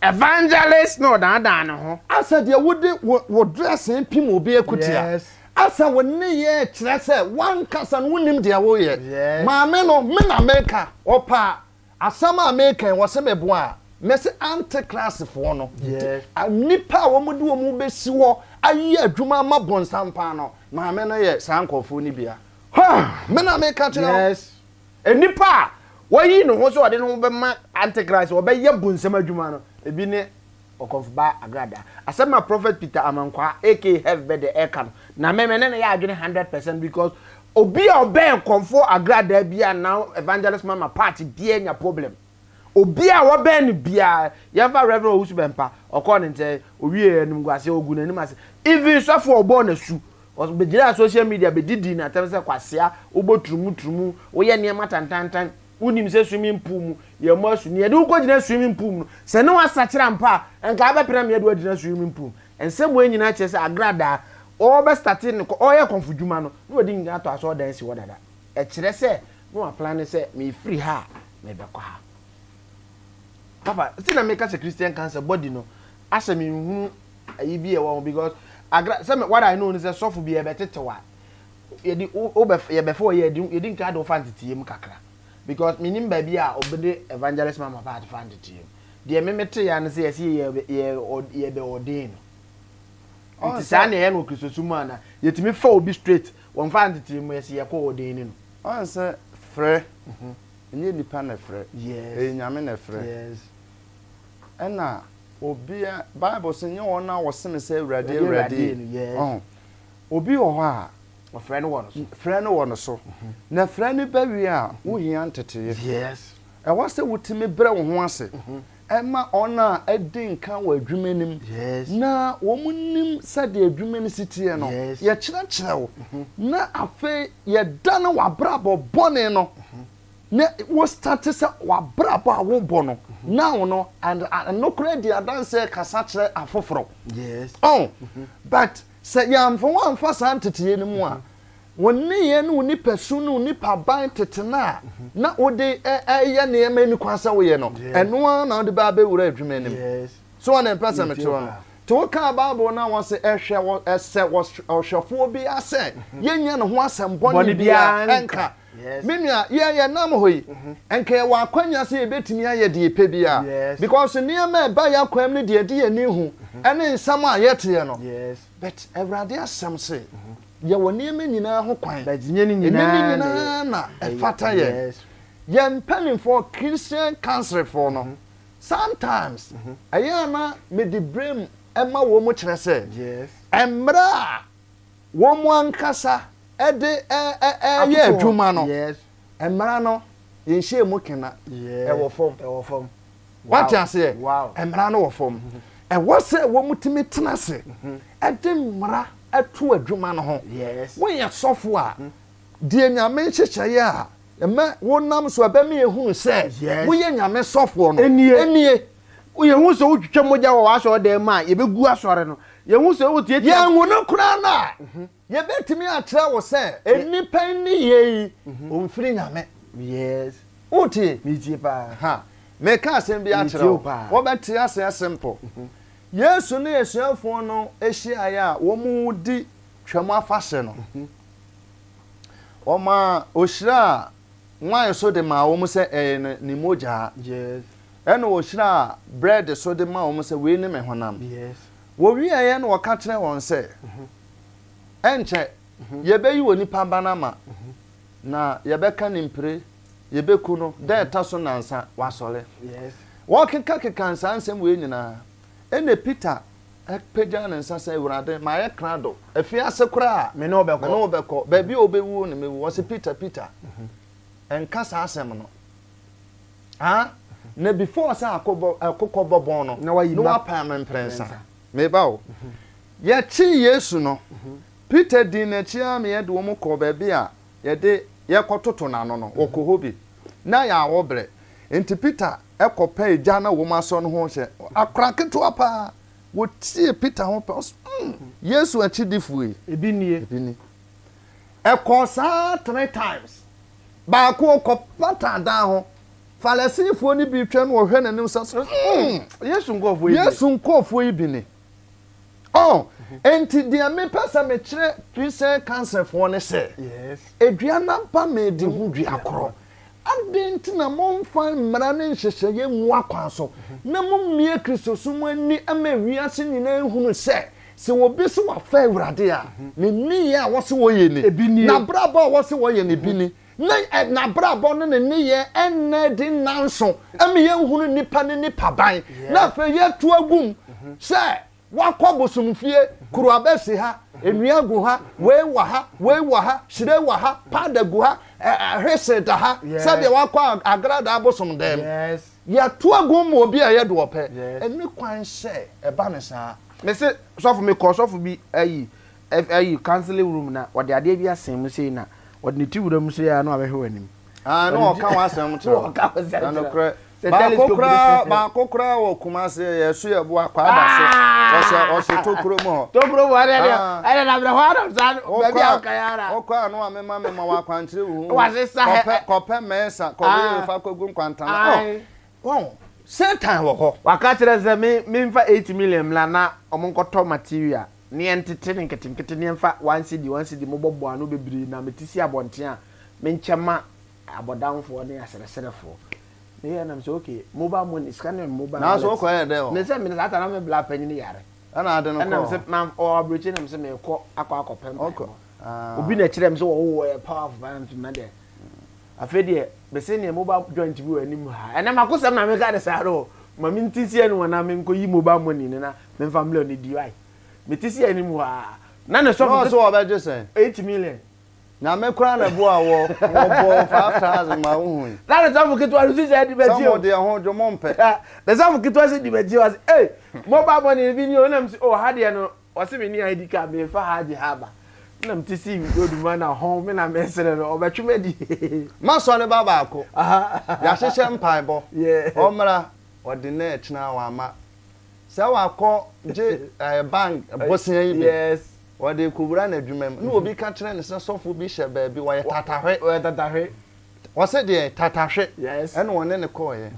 Evangelist na ɔdaadaa ne ho. Asɛ deɛ wode wo wo dressing pim obi akutia. Yes. Asɛ wo nneyɛɛ kyerɛ sɛ w'ankasa no wonim deɛ woyɛ. Yes. Maame no, me na meka, ɔpɛ a, asɛm a meka yi wɔse meboa a, mese antichrist foɔ no, Yes. nnipa a wɔde wɔn bɛsi hɔ ayɛ adwuma ama bonsam paa no, maame no yɛ saa nkurɔfoɔ no bia. Me na meka kyerɛ wo. Yes. Nnipa a wayi ne ho sɛ ɔde ne ho bɛma Antichrist, ɔbɛyɛ bonsam adwuma no, ebi ne Ɔkɔmfoba Agrada. Asɛm a Prophet Peter Amankwaa aka Hev Bɛdɛ ɛka no, na me me ne no yɛ adwene 100% because obi a ɔbɛn Kɔmfoɔ Agradaa biara now Evangelist Mama Pat biara nya problem. Obi a wɔbɛn no biara, yɛmfa Rev. Owusu Bɛmpa, ɔkɔɔ ne nkyɛn, owiee animguaseɛ, ɔguu n'anim ase. Even sɔfo a ɔbɔɔ no asu, ɔbɛgyinaa social media bɛdidii no atɛm sɛ kwasea, wobɔ turumu turumu, woyɛ nneɛma tantantan, wonim sɛ swimming pool mu yɛmmɔ asu, nea yɛde wo kɔgyina swimming pool mu no, sɛ ne woasakyera mpo a, nka wobɛpene ama yɛde wo agyina swimming pool mu. Nsɛm wei nyinaa kyerɛ sɛ Agradaa, ɔrebɛstate ne kɔ, ɔreyɛ kɔmfodwuma no, na wadi nkan atɔ asɔredan asi hɔ dada. Ɛkyerɛ sɛ na waplane sɛ mefiri ha a mebɛkɔ ha. Papa, ti na meka sɛ Christian cancer body no asɛ menhunu ayi bi a ɛwɔ ho because agra sɛ me what I know ne sɛ sɔfo bi yɛbɛtetew a yɛde wobɛ yɛbɛfa wɔ yɛde yɛdi nka de wofa nteteyɛ mu kakra because menim baabi a obede evangelist mama part fa nteteyɛ mu. Deɛ me metee ara ne sɛ yɛse yɛ yɛ yɛbɛ ordain no. Nti saa na ɛyɛ no wɔ Kristosom mu anaa? Yɛtumi fa obi straight, wɔmfa ntetee mu, yɛse yɛkɔ ordain no. Ɔn sɛ frɛ, ɛnyɛ nipa na ɛfrɛ, ɛyɛ Nyame na ɛfrɛ. Ɛna obia, Bible se nyɛ wɔn a wɔse me sɛ Awurade, Awurade, ɔn, obi wɔ hɔ a, Ɔfrɛ no wɔ no so. Frɛ no wɔ no so. Na frɛ no ba wie a, wohia nteteyɛ. Ɛwɔ sɛ wotumi brɛ wo ho ase ma wɔn a adi nkan wɔ adwuma no mu na wɔnim sɛdeɛ adwuma no si teɛ no. Yɛkyerɛkyerɛ wo na afei yɛdane w'abrabɔ bɔne no na wo starte sɛ w'abrabɔ a wobɔ no now no and ɛno koraa di adanseɛ kasa kyerɛ afoforɔ. Oh, but Sɛ yɛamfa wo amfa saa nteteeɛ no mu a, wo nneyɛɛ ne wo nipasu ne wo nipaban tete no a na wode reyɛ nneɛma nni kwan sɛ woyɛ no, ɛno ara na wode bɛ abɛwura adwuma no mu. So wɔn na mpɛ sɛ mekyerɛ no? Nti wokaa Bible no a wɔse ɛhwɛ ɛsɛ ɔhwɛfoɔ biara sɛ yɛnnya ne ho asɛm bɔne biara nka. Me nua, yɛn yɛnam hɔ yi, nka yɛwɔ akwanya sɛ yɛbɛtumi ayɛ deɛ yɛpɛ biara. Because nneɛma a ɛba yɛn akwan mu ne deɛ ɛde yɛn ani hu ne nsɛm a yɛteɛ no. But Awurade asɛm se, yɛwɔ nneɛma nyinaa ho kwan. Ɛnyɛ ne nyinaa na ɛfata yɛn. Yɛn mpanimfoɔ, Christian councilfoɔ no, sometimes ɛyɛ a na mede blame ma wɔn kyerɛ sɛ, mmerɛ a wɔn ankasa de reyɛ adwuma no, mmara no, yɛnhyɛɛ mu kena, ɛwɔ fam. Wate aseɛ? Mmara no wɔ fam. Ɛwɔ sɛ wɔtumi tena ase de mmara to adwuma no ho. Woyɛ sɔfo a, deɛ Nyame nhyehyɛeɛ a ɛma wonam so a ɛbɛma yɛhunu sɛ woyɛ Nyame sɔfoɔ no, nie. Yɛhu sɛ wotwitwa mogya wɔ w'asɔredan mu a, yɛbɛgu asɔre no. Yɛhu sɛ wotiatia. Yɛanhu no koraa no a, yɛbɛtumi akyerɛ wo sɛ nnipa nneyɛɛ yi, ɔmfiri Nyame. Yes. Wotie? Metie paa. Ha. Meka asɛm bi akyerɛ wo. Wobɛte aseɛ simple. Yesu ne asuafoɔ no hyiaeɛ a wɔredi Twam Afahyɛ no, ɔmaa ɔhyiraa wine so de maa wɔn sɛ ɛyɛ ne mogyaa. Yes. Ɛna ɔhyiraa bread so de maa wɔn sɛ wei ne me honam. Yes. Wɔwieeɛ no ɔka kyerɛɛ wɔn sɛ, Ɛnkyɛ yɛbɛyi onipa Ba no ama, na yɛbɛka no mpire, yɛbɛku no, da a ɛtɔ so nnansa, wasɔre. Wɔkekakeka saa nsɛm wei nyinaa, ɛnna Peter pagyaa ne nsa sɛ, Awurade, mayɛ krado, afiase koraa a, Me ne wo bɛkɔ. me ne wo bɛkɔ, baabi a wobɛwuo no mɛwu. Ɔse, Peter, Peter, nka saa asɛm no. Ah, na before sɛ akobɔ akokɔ bɔbɔn no, Na wayi na ma wapaa me mprɛnsa. Meba o. Yɛkyee Yesu no, Peter dii n'akyi ara ma yɛde wɔn kɔɔ baabi a yɛde yɛkɔtoto n'ano no, wɔkɔ hɔ bi. Na yɛ awɔ berɛ. Enti Peter kɔpɛɛ egya na wɔn asɔ no ho hyɛ. Akora ketewa paa. Wɔtiee Peter ho pɛ, ɔse, mm, Yesu akyidifoɔ yi. Ebi nie. Ebi ni. Ɛkɔɔ saa three times. Baako ɔkɔpata dan ho. Farisifoɔ no bi retwa no ɔhwɛ n'anim sɛ sɛ mm, Yesu nkurɔfoɔ yi bi. Yesu nkurɔfoɔ yi bi ni. Oh, enti deɛ mepɛ sɛ mekyerɛ Christian Councilfoɔ ne sɛ, Yes. edua no aba medi ho dua korɔ. Adɛn nti na momfa mmara ne nhyehyɛeɛ ngu akwan so, na mommue Kristosom ani ma wiase nyinaa nhunu sɛ, sɛ obi se wafa Awurade a, ne nneyɛɛ a wɔse wɔyɛ ni, Ebi nie. n'abrabɔ a wɔse wɔyɛ no bi ni, na n'abrabɔ ne ne nneyɛɛ nna adi nnanso ma yɛnhunu nnipa ne nnipaban, na afei yɛto agu mu sɛ wakɔ bosomfie, kuruaba si ha, nnua gu ha, wei wɔ ha, wei wɔ ha, hyire wɔ ha, powder gu ha, hwese da ha, sɛdeɛ wakɔ agradaa bosom dan mu. Yɛto agu mu obi a ɛyɛ deɛ ɔpɛ. Ɛnni kwan sɛ ɛba no saa. Mese sɔfo mekɔɔ sɔfo bi ayi ayi counseling room na ɔde adeɛ bi asɛn mu sei na ɔde ne ti wura mu sei a na wabɛhwɛ w'anim. Ah, na ɔka w'asɛm kyerɛ wo. Ɔka w'asɛm kyerɛ wo. Na nokorɛ. Sɛ Baako telescope koraa, baako koraa wɔ Kumasi, yɛso yɛ boa kwaada so. Ɔhyɛ, ɔhyɛ tokuro mu hɔ. Tokuro mu ɛdɛ deɛ, Ah. ɛdɛ na brɛ hɔ ara saa baabi a ɔka yɛ ara. Wokɔ a na wamema mema wɔ akwankyerɛ huhu. Wasesa hɛ. Kɔpɛ, kɔpɛ mɛnsa, kɔwé Ah. fa kɔgu nkwantana. Oh, Ae. wɔn, Satan wɔ hɔ. Waka kyerɛ sɛ me memfa 8 million mmra na ɔmo nkɔtɔ material ne yɛntete no nketenkete ne yɛmfa one cedi one cedi mobɔbɔ ano bebree na mete si abɔnten a menkyɛ ma abɔdamfoɔ ne asereserefoɔ. Meyɛ na mesɛ okay, mobile money, sika no yɛ mobile Nanso wallet. wokɔyɛɛ dɛn wɔ hɔ? Mesɛ me saa ta na me bla panyin yare. Ɛna ade no Ɛna kɔɔ mesɛ hɔ? ma ɔwɔ aburokyi na mesɛ mekɔ akɔ akɔpɛ Ɔkɔ mpaebɔ. ah. Obi na ɛkyerɛ me sɛ wɔwo wɔyɛ powerful paa na mesɛ mɛ deɛ. Afei deɛ mese neɛ mobile joint bi wɔ anim ha. Ɛnɛ makosɛm na meka ne saa no. Ma mente si anim hɔ na menkɔyi mobile money no na memfa mbrɛ no di. Wai. Mete si anim hɔ a na ne Na sɔfo ɔse ɔbɛgye sɛn? 8 million. Nyame koraa na ɛboa wɔ, wɔbɔɔ wo 5000 ma wohui. Na ne sɔfo ketewa no sisi adi Sɛ m'akyi mo o. deɛ ho dwo mo mpɛ. Ne sɔfo ketewa si di m'akyi ɔse ei mobile money bi ni o na mese oh ha deɛ no ɔse me ni ID card mefa ha agye ha aba na mete sii road mu na hɔn me na mesere no ɔbɛtwe m'adi. M'asɔre ba baako, yɛahyehyɛ mpaebɔ, Yeah. ɔmmra, ɔde nnɛ ɛkyena wamma. Sɛ wakɔ gye ɛɛ bank bosea yi bi, Yes. ɔde rekɔwura n'adwuma mu, na obi ka kyerɛ no sɛ sɔfo bi hyɛ baabi, ɔyɛ tatahwe. Ɔyɛ tatahwe. Ɔse deɛ tatahwe. Yes. Ɛna ɔne no kɔɔeɛ.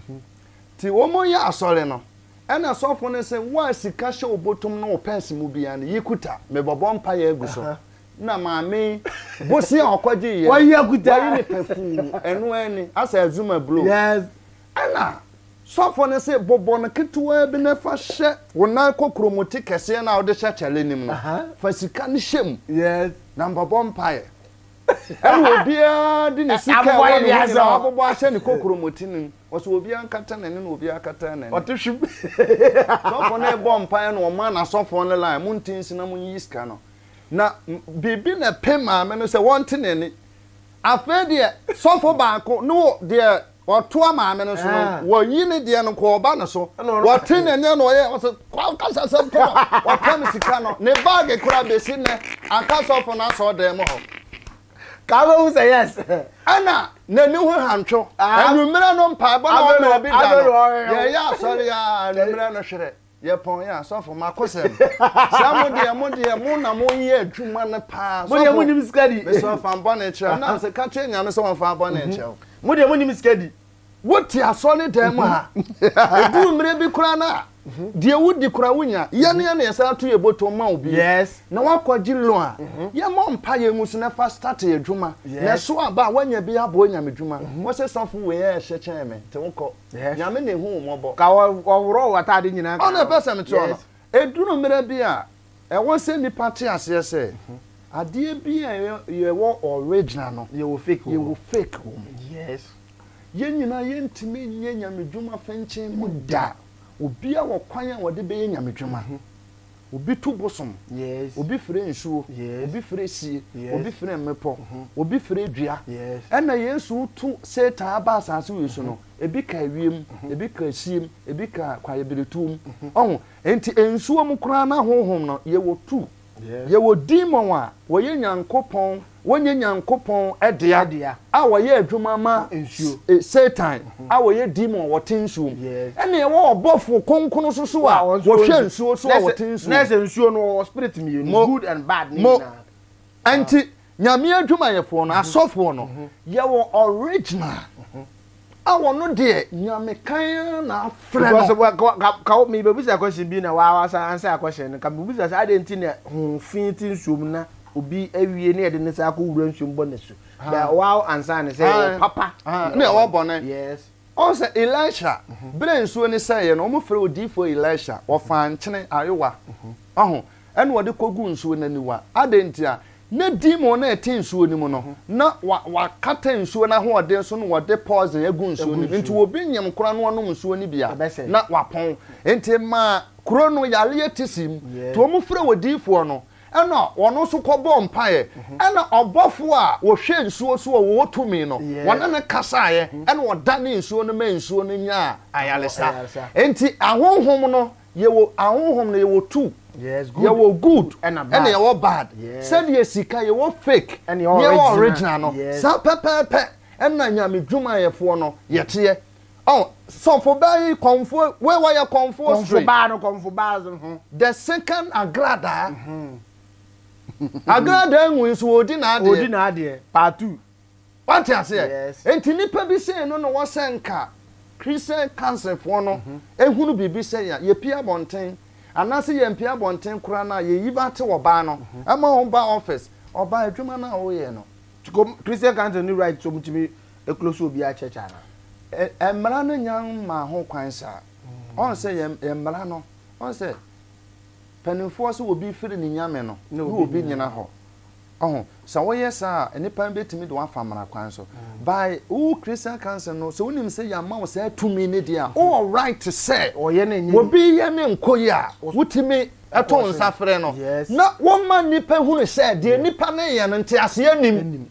Nti wɔyɛ asɔre no, ɛna sɔfo no se, wo a sika hyɛ wo bɔtɔm ne wo pɛɛse mu biara no, yi kuta, mebɔbɔ mpaeɛ agu so. Na maame yi, bosea a ɔkɔgyeeɛ no, Wayi akuta. wayi no pafuu, ɛno ara ni, asɛ azuma blow. Yes. Ɛna sɔfo no se, Bobɔ no ketewaa bi na fa hyɛ wo nan kokuromoti kɛseɛ no a wode hyɛ kyale no mu no. Fa sika no hyɛ mu na bɔbɔ mpaeɛ. Ɛna obiara de ne sika a ɛwɔ ne ho nyinaa wabobɔ ahyɛ ne kokuromoti no mu. Ɔse obiara nkata n'ani na obiara kataa n'ani. Ɔte hwim. Sɔfo no rebɔ mpaeɛ na ɔmaa n'asɔfoɔ no line, monte nsi na monyi sika no. Na biribi na ɛpem maame no sɛ wɔnte n'ani. Afei deɛ sɔfo baako ne wɔ deɛ ɔtoa maame no so no, wɔyi ne deɛ no kɔ ɔba no so. Wɔte n'ani na ɔyɛ ɔsɛ kasa sɛm kɔ wɔpam sika no. Ne baage koraa bɛsi nnɛ aka sɔfo no asɔɔ dan mu hɔ. Ka wobɛhu sɛ yes. Ɛna n'ani ho hantwo. Anwummerɛ no mpaebɔ na ɔma obi da no. Yɛyɛ asɔre a anwummerɛ no hwerɛ. Yɛ pɔn yɛ asɔfo mako sɛm sɛ mo deɛ mo deɛ mo na mo yɛ adwuma no paa mo deɛ mo nim sika di mesɛ ɔfa bɔne kyerɛ na sɛ ka kyerɛ nyame sɛ ɔmfa bɔne nkyerɛ wo mo deɛ mo nim sika di wote asɔre dan mu ha ɛduru mmerɛ bi koraa no a deɛ wodi koraa wonya yɛne yɛne yɛsan ato yɛ bɔtɔ ma wo bi yes na woakɔgye loan a yɛmmɔ mpa yɛ ngu so na fa start yɛ adwuma na ɛso aba a woanya bi aboa nyame dwuma wɔ sɛ sɔfo wei ɛhyɛ kyɛn me nti wokɔ Yes. Nyame na ehu wo mmɔbɔ. Ka wɔworɔ w'ataade nyinaa ka Ɔno ho. ɛpɛ sɛ mekyerɛ no. Yes. Ɛduru mmerɛ bi a, ɛwɔ sɛ nnipa te aseɛ sɛ, adeɛ bi a yɛwɔ original no, Yɛwɔ fake wɔ yɛwɔ fake wɔ mu. Yes. Yɛn nyinaa yɛntumi nyɛ nyamedwuma fɛnkyɛn mu da. Obiara wɔ kwan a ɔde bɛyɛ nyamedwuma. Obi tu bosom, obi frɛ nsuo, obi frɛ sie, obi frɛ mmepɔ, obi frɛ dua. Ɛna Yesu retu Satan aba asase wei so no, ebi ka ewiem, ebi ka esiem, ebi ka kwaebiretuo mu. Ɔho, nti nsuo mu koraa na honhom no, yɛwɔ tu. Yɛwɔ demon a wɔyɛ Nyankopɔn, wɔnyɛ Nyankopɔn dea a wɔyɛ adwuma ma Satan a wɔyɛ demon a wɔte nsuo mu. Ɛna yɛwɔ ɔbɔfo kronkron nso so a wɔhwɛ nsuo so a wɔte nsuo mu. Na ɛsɛ nsuo no wɔwɔ spirit mmienu, good and bad ne nyinaa. Ɛnti Nyame adwumayɛfoɔ no, asɔfoɔ no, yɛwɔ original a wɔno deɛ Nyame kan ara na afrɛ no. Because ka ka me bɛbusa question bi na waa wasa answer question no ka mebisa sɛ adɛn nti na ho fi te nsuo mu na obi awie na yɛde ne nsa akɔ wura nsuo mu bɔ n'asu da waa ansa ne sɛ yɛwɔ papa na ɛwɔ bɔne. Yes. Ɔhu sɛ Elisha, berɛ a nsuo no sɛeɛ no, wɔfrɛ odiyifoɔ Elisha, wɔfaa nkyene, ayowa, ɔho, ɛna wɔde kɔguu nsuo no aniwa. Adɛn ntia? Na demon no a ɛte nsuo no mu no, na wakata nsuo no ahoɔden so na wɔde poison agu nsuo no mu. Nti obi nyem koraa na ɔnom nsuo no bi a, na wapɔn. Nti ɛmaa kuro no yareɛ te sii mu. Nti wɔfrɛɛ odiyifoɔ no, ɛna ɔno nso kɔbɔɔ mpaeɛ. Ɛna ɔbɔfoɔ a ɔhwɛ nsuo so a ɔwɔ tumi no, wɔne no kasaeɛ, ɛna ɔdanee nsuo no maa nsuo no nyaa ayaresa. Nti ahonhom no Yɛwɔ ahonhom no yɛwɔ tu. Yes, good. Yɛwɔ good ɛna bad. Ɛna yɛwɔ bad. Yes. Sɛdeɛ sika yɛwɔ fake. Ɛna yɛwɔ original no. Yes. Saa pɛpɛɛpɛ ɛna nyame dwumayɛfoɔ no yɛteɛ. Oh, sɔfo baa yi kɔnfoɔ wei wɔyɛ kɔnfoɔ straight. Kɔnfo baa no kɔnfo baa no ho. The second agradaa. Mm -hmm. Agradaa nwi nso wɔdi n'adeɛ. Wɔdi n'adeɛ. Part 2. Wate aseɛ? Yes. Enti nnipa bi sei no na wɔ sɛ nka Christian Council foɔ no hunu biribi sɛ yɛ, yɛpie abɔnten, anaasɛ yɛmpie abɔnten koraa no a, yɛyi ba te ɔbaa no, ɛma wɔn ba office, ɔbaa adwuma no a woyɛ no. Christian Council ni right sɛ wɔtumi close obiara church anaa? Mmara no nya mmaa ho kwan saa. Ɔn sɛ yɛn mmara no, ɔn sɛ mpanimfoɔ sɛ obi firi ne nyame no, na obi nyina hɔ. Ɔho, sɛ woyɛ saa a, nnipa no bɛtumi de wo afa mmara kwan so. By wo Christian council no, sɛ wonim sɛ yɛama wo saa tumi no deɛ a, wowɔ right sɛ obi yɛ ne nkɔ yi a, wotumi to nsa frɛ no na woma nnipa hunu sɛ deɛ nnipa no yɛ no nteaseɛ nnim.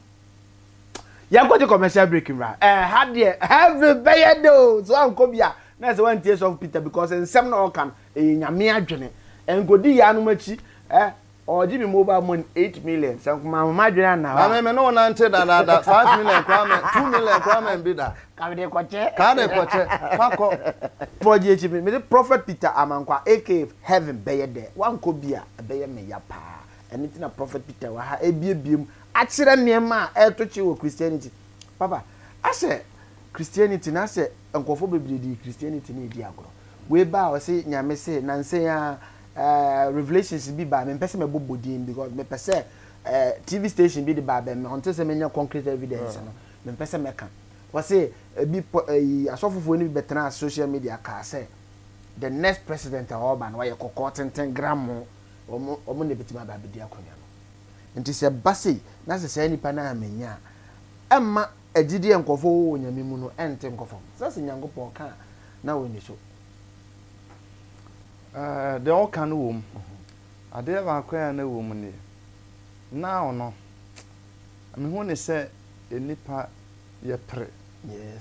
Yɛnkɔgye commercial break mmra. Ɛha deɛ heaven bɛyɛ dɛ o. Sɛ woankɔ bi a, na ɛsɛ woantie Sɔfo Peter because nsɛm na ɔka no, ɛyɛ Nyame adwene. Ɛnkɔdi yaanom akyi. Eh, ɔregye me mobile money 8 million. Sɛ nko mamma m'adwene anna hɔ a. Maame, me ne wo nante dadaada, 5 million koraa mɛ, 2 million koraa mɛ bi da. Ka mede kɔkyɛ. Ka de kɔkyɛ, fa kɔ. 4G akyi me, mede Prophet Peter Amankwa aka Heaven bɛyɛ dɛ. Woankɔ bi a, ɛbɛyɛ me ya paa. Ɛno nti na Prophet Peter wɔ ha rebuebue mu akyerɛ nneɛma a ɛreto kye wɔ Christianity. Papa, asɛ Christianity no asɛ nkurɔfoɔ bebree de Christianity no redi agorɔ. Wei ba a ɔse Nyame se nansa yi ara eh, revelations bi baa, mempɛ sɛ mɛbɔbɔ din because mepɛ sɛ eh, TV station bi de baa bɛn me, until sɛ menya concrete evidence no, mempɛ sɛ mɛka. Ɔse ebi pɔ ɛyi asɔfofoɔ no bi bɛtenaa social media kaa sɛ the next president a ɔreba no ɔyɛ kɔkɔɔ tenten gramo, wɔn wɔn na ebetumi aba abedi akonnwa no. Nti sɛ ɛba sei na sɛ saa nipa no ammenya a, ɛmma agyidie a nkurɔfoɔ wɔ wɔ Nyame mu no ɛnte nkɔ fam. Sɛ sɛ Nyankopɔn ka a, na ɔnni so. Ɛɛ, deɛ ɔka no wɔ mu. Adeɛ baako a na ɛwɔ mu nie. Now no, mehu ne sɛ nnipa yɛpere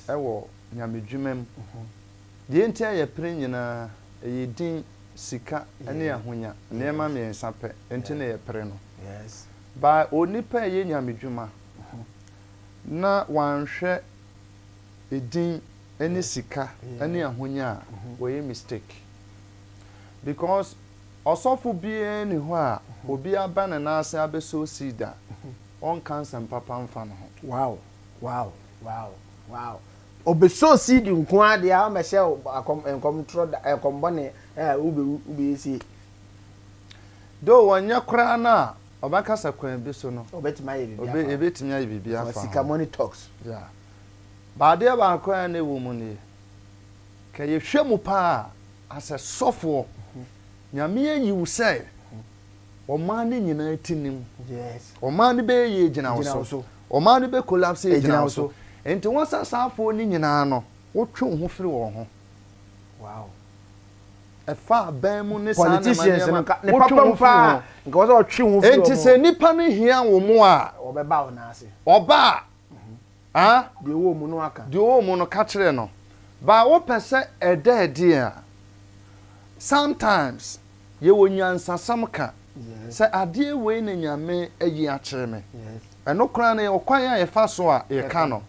wɔ nyamedwuma mu. Deɛ nti a yɛpere nyinaa, ɛyɛ din. sika ne ahonya, nneɛma mmiɛnsa pɛ nti na yɛpere no. By onipa a ɛyɛ nyamedwuma na wanhwɛ edin ne sika ne ahonya a, wɔyɛ mistake. Because ɔsɔfo biara nni hɔ a obi aba ne nan ase abɛsow seed a ɔnka nsɛm papa mfa ne ho. Wow, wow, wow, wow. Ɔbɛsɔ seed nko ara deɛ a ɔmmɛhyɛ wo akɔm nkɔm torɔ da nkɔm bɔne ɛ wobɛwu wobɛyɛ sie. Though ɔnyɛ koraa no a ɔbɛkasa kwan bi so no. Ɔbɛtumi ayɛ biribi afa ho. Ɛbɛtumi ayɛ biribi afa ho. Sika money talks. Yeah. But adeɛ baako a na ɛwɔ mu nie, ka yɛhwɛ mu paa a, as a sɔfoɔ, Nyame ayi wo sɛ Ɔman no nyinaa ti nim. Ɔman no bɛyɛ yie gyina wo so. Ɔman no bɛ collapse gyina wo so. Nti wɔn sɛ saa afoɔ no nyinaa no, wotwe wo ho firi wɔn ho. Wow. Ɛfa aban mu ne saa nneɛma nneɛma. Wotwe wo ho firi ho. Nti sɛ nipa no hia wo mo a, ɔbɛba wo nan ase. Ɔba a, ah, deɛ ɔwɔ mu no aka. Deɛ ɔwɔ mu no ka kyerɛ no. Ba wopɛ sɛ ɛda adi a, sometimes Yɛwɔ nyansasɛm ka sɛ adeɛ wei na Nyame ayi akyerɛ me. Ɛno koraa no yɛwɔ kwan a yɛfa so a yɛka no.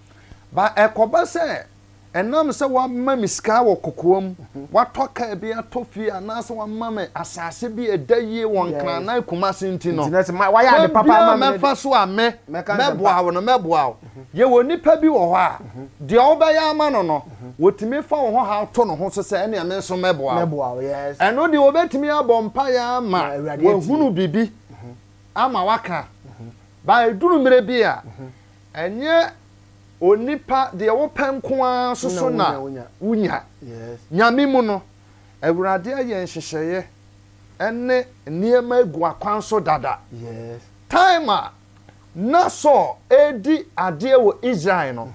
But ɛkɔba sɛ ɛnam sɛ wama me sika wɔ kokoam, watɔ kaa bi atɔ fie anaasɛ wama me asase bi a ɛda yie wɔ Nkran anaa Kumasi nti no, kwan biara a mɛfa so a me mɛboa wo no mɛboa wo. Yɛwɔ nnipa bi wɔ hɔ a, deɛ wobɛyɛ ama no no, wɔtumi fa wo ho haw to ne ho so sɛ ɛnneɛ me nso mɛboa wo. Ɛno deɛ wɔbɛtumi abɔ mpaeɛ ama wahunu biribi ama waka. Ba ɛduru mmerɛ bi a, ɛnyɛ onipa deɛ wopɛ nko ara nso so na wonya. Nyame mu no, Awurade ayɛ nhyehyɛeɛ ne nneɛma agu akwan so dada. Time a na Saul redi adeɛ wɔ Israel no,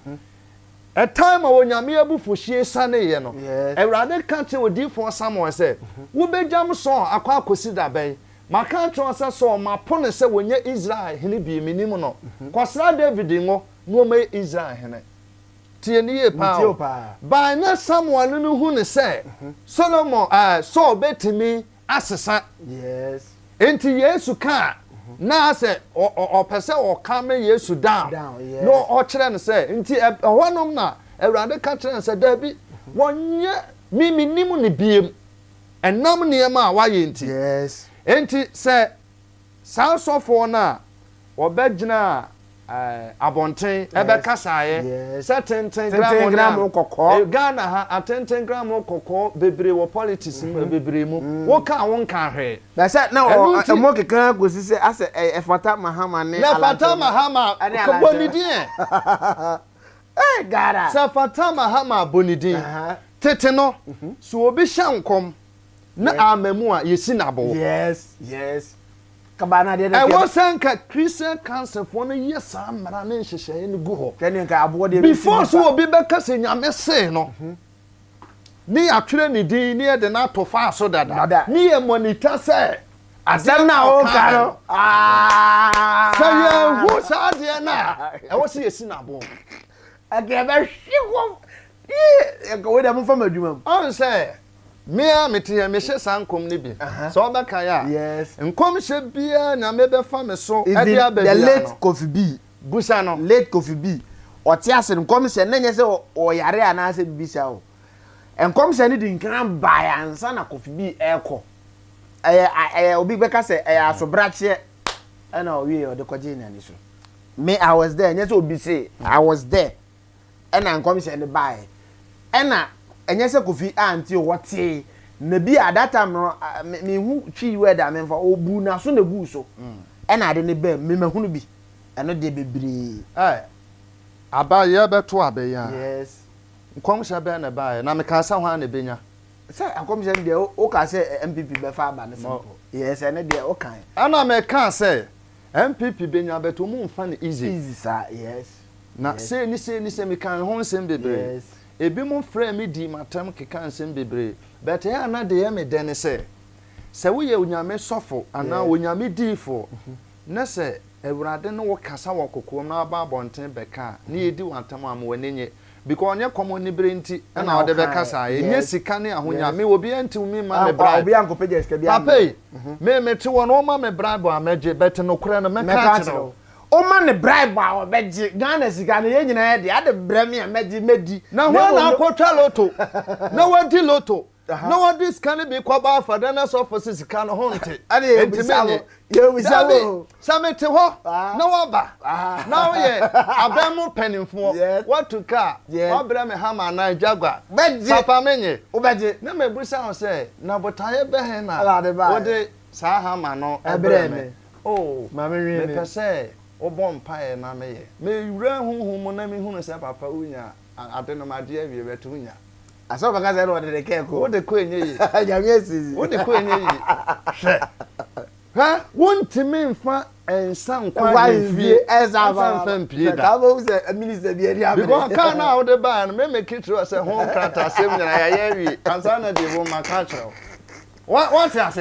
ɛtan ma Onyame abufuhyeɛ sianeeɛ no, Awurade ka kyerɛɛ odiyifoɔ Samuel sɛ, Wobɛgyam Saul akɔ akɔsi da bɛn? Maka akyerɛ wo sɛ Saul, mapo no sɛ ɔnyɛ Israel hene bio, mennim no. Kɔsra Dawid ngo na ɔmmɛyɛ Israel hene. Tie no yie paa o. By na Samuel no hu no sɛ Solomon, ɛɛ, Saul bɛtumi asesa. Enti Yesu ka a, na asɛ ɔpɛ sɛ ɔka me Yesu down, na ɔkyerɛ no sɛ, nti ɛhɔnom na Awurade ka kyerɛ no sɛ, daabi, wɔnyɛ me menim no biem, ɛnam nneɛma a wayɛ nti. Enti sɛ saa sɔfoɔ no a wɔbɛgyinaa abɔnten bɛkasaeɛ sɛ tenten gramo ne a Ghana ha atenten gramo kɔkɔɔ bebree wɔ politics mu bebree mu woka a wonkaa hwee. Na sɛ na Ɛno nti ɔmo keka kɔsi sɛ asɛ ɛfata Mahama ne na ɛfata Mahama ɛne bɔ ne din ɛ. Hey, Ghana. Sɛ Fata Mahama abɔ ne din. Tete no, sɛ obi hyɛ nkɔm na amma mu a, yɛsi no aboɔ. Yes, yes. Kaba na adeɛ no Ɛwɔ sɛ nka Christian Council foɔ no yɛ saa mmara ne nhyehyɛeɛ no gu hɔ. Kɛne nka aboɔ deɛ Before sɛ obi bɛka sɛ Nyame see no, ne yɛatwerɛ ne din ne yɛde no ato faa so dada, ne yɛ monitor sɛ Asɛm no a woka no. Sɛ yɛhu saa adeɛ no a, ɛwɔ sɛ yɛsi no aboɔ. Ɛnka yɛbɛhwe hɔ. Yee, ɛnka wei deɛ momfa me adwuma mu. Ɔn sɛ, me ara mete ha, mehyɛ saa nkɔm no bi. Sɛ wobɛkae a, Yes. nkɔmhyɛ biara Nyame bɛfa me so de Even aba the biara late no, Kofi B. busa no. Late Kofi B. Ɔte ase no, nkɔmhyɛ no, na ɛnyɛ sɛ ɔyare anaasɛ biribi saa o. Nkɔmhyɛ no di nkan baeɛ ansa na Kofi B rekɔ. Ɛyɛ, ɛyɛ, obi bɛka sɛ ɛyɛ asobrakyeɛ ɛna ɔwieɛ ɔde kɔgyee n'ani so. Me, I was there, ɛnyɛ sɛ obi se, I was there. Ɛna nkɔmhyɛ no baeɛ. Ɛna ɛnyɛ sɛ Kofi ante o, ɔtee. Na bi a that time no, me, menhu Twi word a memfa, ɔbuu n'aso na eguu so. Ɛna ade no baam, me mahunu bi. Ɛno deɛ bebree. Ɛɛ, aba, yɛrebɛto aba yi ara. Yes. Nkɔmhyɛ bɛn na ɛbaeɛ? Na mekaa sɛ hwan na ɛbɛnya? Sɛ nkɔmhyɛ no deɛ wokaa sɛ NPP bɛfa aba no simple. Yes, ɛno deɛ wokae. Ɛna mekaa sɛ NPP bɛnya but wɔn mfa no easy. Easy saa, yes. Na sei ne sei ne sei, mekaa ho nsɛm bebree. Yes. Ebinom frɛɛ me dii m'atɛm kekaa nsɛm bebree. But ɛyɛ a na deɛ ɛyɛ me dɛ ne sɛ, sɛ woyɛ Onyame sɔfo anaa Onyame diifoɔ na sɛ Awurade ne wo kasa wɔ kokoam na waba abɔnten bɛka a, na yɛdi wo atɛm a, ma w'ani nnye. Because ɔnyɛ kɔm anibere nti na ɔde bɛka saa. Ɛnyɛ sika ne ahonya. Me obiara ntumi mma me bribe. Papa yi, me mete hɔ no woma me bribe a mɛgye but nokorɛ no mɛka akyerɛ wo. Woma no bribe a ɔbɛgye. Ghana sika no yɛn nyinaa yɛ dea. Ade brɛ me a mɛgye mɛdi. Na hwan na akɔtwa lotto na wadi lotto na wɔde sika no bi kɔbɔ afɔre na sɔfo se sika no ho nte enti menye. Dabi, sɛ mete hɔ na woaba na woyɛ abɛn mu mpanimfoɔ, woatu kaa, woabrɛ me hama anaa jaguar, papa menye. Na mabisa wo sɛ, na botaeɛ bɛn na wode saa hama no brɛɛ me? Oh, mepɛ sɛ wobɔ mpaeɛ na meyɛ. Mewura honhom mu na mehunu sɛ papa wonya ade no magye awie but wonya. Asɛ ɔbɛka sɛ ɛna ɔde ne kɛɛ kɔ. Wode kɔ ɛnyɛ yie. Nyame asisi. Wode kɔ ɛnyɛ yie. Hwɛ. Hwɛ wontumi nfa nsa nkɔ ahemfie ɛnsa nfa mpie da. Kaa bɛhu sɛ minister bi ani abere. Because kaa no a wode baeɛ no me make sure sɛ ho nkratasɛm nyinaa yɛayɛ awie ansa na deɛ wɔ maka akyerɛ wo. Wate ase?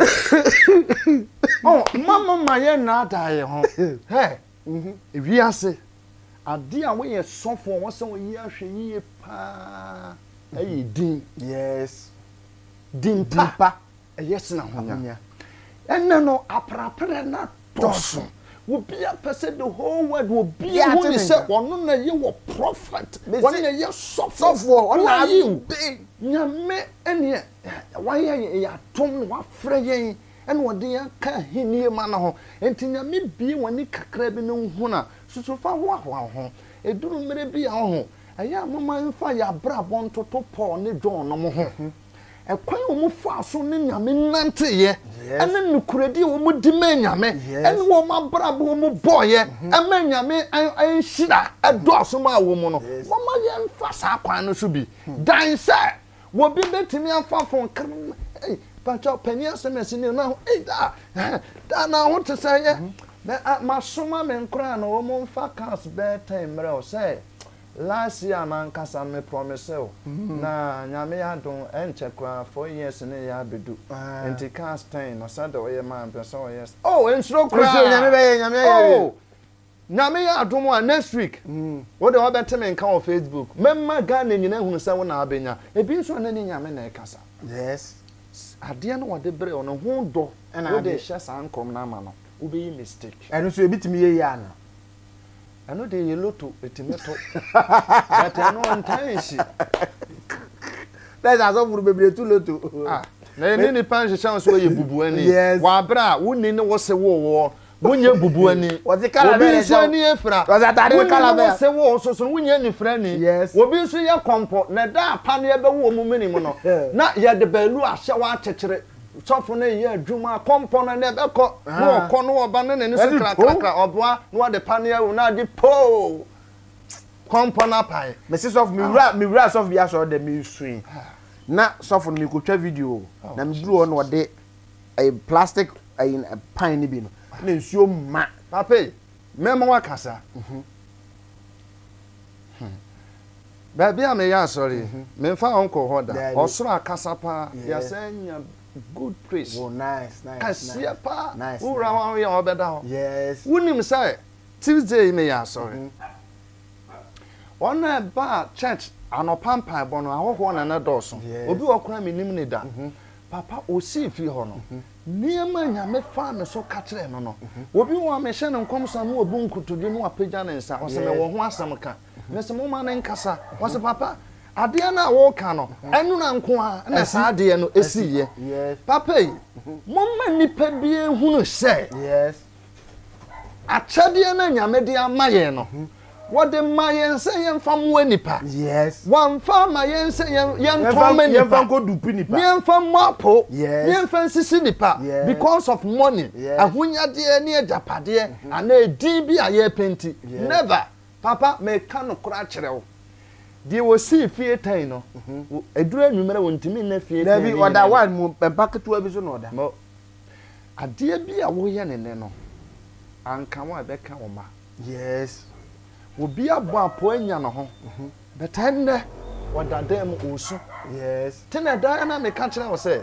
Oh, mma mo ma yɛn nnaadaa yɛn ho. Hɛ, wiase. Adeɛ a woyɛ sɔfo a wɔsɛ woyɛ ahwɛ yie paa ɛyɛ din. Yes. Din pa ɛyɛ sene ahonya. Ɛnɛ no aprapra no adɔso. Obi apɛ sɛ the whole world obi hu ne sɛ ɔno na ɛyɛ wɔ prophet, ɔno na ɛyɛ sɔfo. Sɔfoɔ, ɔno na abe. Nyame ɛneɛ wayɛ yɛn atom na wafrɛ yɛn. Ɛna ɔde yɛn aka ahennie ma no ho. Enti Nyame bue w'ani kakra bi na wohunu a, susu fa hoahoa wo ho. Ɛduru mmerɛ bi a woho, ɛyɛ a momma yɛmfa yɛn abrabɔ ntoto Paul ne John nom ho. Ɛkwan a wɔn faa so ne Nyame nanteeɛ, ɛne nokorɛdie a wɔn di maa Nyame, ɛne wɔn abrabɔ a wɔn bɔeɛ ɛma Nyame nhyira ɛdɔɔso maa wɔn no, momma yɛmfa saa kwan no so bi. Dan sɛ Obi bɛtumi afa fon kr ei pakyɛw panin asɛm asi ni na ei daa daa na ho te sɛ yɛ mɛ masoma me nkoraa no wɔn mfa cars bɛyɛ ten mmerɛ o sɛ last year nankasa me promise o na nyame yɛ adom ɛnkyɛ koraa 4 years ne yɛ abɛdu nti cars 10 no sɛdeɛ ɔyɛ maa mpɛ sɛ ɔyɛ oh nsuro koraa nyame bɛyɛ nyame ayɛ oh Nyame yɛ adom a next week wo deɛ wabɛte me nka wɔ Facebook mɛma Ghana nyina ahunu sɛ wo na abɛnya ebi nso a na ne Nyame na ɛkasa. Yes. Adeɛ no wɔde brɛ wo no ho dɔ wode hyɛ saa nkɔm no ama no wobɛyi mistake. Ɛno nso ebi tumi yɛ yie ana? Ɛno deɛ yɛ loto ɛtumi to but ɛno ntaa nsi. Bɛsɛ asɔfo no bebree tu loto. Ah, na ɛne nipa nhyehyɛ wo sɛ ɔyɛ bubuani. Yes. Wɔ aberɛ a wonni ne wo se wowoɔ Wonyɛ bubuani. Wɔdze kala Obi bɛn na nso ɛhyɛ wo? ani afira. Wɔdze atade no Wonni kala ne wo bɛn? se wo nso so no, wonyɛ anifirani. Yes. Obi nso yɛ kɔmpɔ, na ɛda a paneɛ bɛwɔ wɔn mene mu no, na yɛde baalu ahyɛ hɔ akyekyere. Sɔfo no reyɛ adwuma, kɔmpɔ no ɛnɛ ɛbɛkɔ, na ɔkɔ na ɔba na n'ani so Ɛde krakrakra, ɔboa na wɔde paneɛ awu na ade poo. Kɔmpɔ no apae. Mese sɔfo me wura me wura sɔfo bi asɔre dɛm me sui. Na sɔfo no me kotwa video na me duru hɔ na ɔde ɛyɛ plastic ɛyi pan no bi no na nsuo ma. Papa yi, mɛma wakasa. Baabi a meyɛ asɔre yi, memfa wo nkɔ hɔ da. Ɔsoro akasa paa. Yɛasan anya good priest. Kɛseɛ paa. Wo wura hɔ a woyɛ a ɔbɛda hɔ. Wonim sɛ Tuesday yi meyɛ asɔre. Wɔn a ɛbaa church anɔpa mpaebɔ no, ahɔhoɔ na na ɛdɔɔso. Obi wɔ hɔ koraa mennim no da. Papa, ɔsii fie hɔ no, nneɛma a Nyame faa me so ka kyerɛɛ no no, obi wɔ hɔ a mehyɛ no nkɔm saa na wabu nkotodwe na wapagya ne nsa, ɔse mewɔ ho asɛm ka. Mese momma no nkasa. Ɔse papa, adeɛ no a woreka no, ɛnora nko ara na saa adeɛ no ɛsiiɛ. Papa yi, momma nnipa bi nhunu sɛ Akyɛdeɛ no a Nyame de ama yɛn no, wɔde ma yɛn sɛ yɛmfa mmoa nnipa. Wamfa ama yɛn sɛ yɛntɔn ma nnipa, ne yɛmfa mmɔ apo, ne yɛmfa nsisi nnipa because of money, ahonyadeɛ ne agyapadeɛ anaa edin bi a yɛrepɛ nti. Never! Papa, meka nokorɛ akyerɛ wo, deɛ ɔsii fie tɛn no, ɛduru anwummerɛ ɔntumi nna fie tɛn no nyinaa. Dabi, ɔda one mu, mpa ketewa bi so na ɔda. Adeɛ bi a woyɛ no nnɛ no, anka wo a ɛbɛka wo mma. Yes. Obi abɔ apɔ anya ne ho, but ɛnnɛ ɔda dan mu ɔresu. Yes. Te na daa na meka kyerɛ wo sɛ,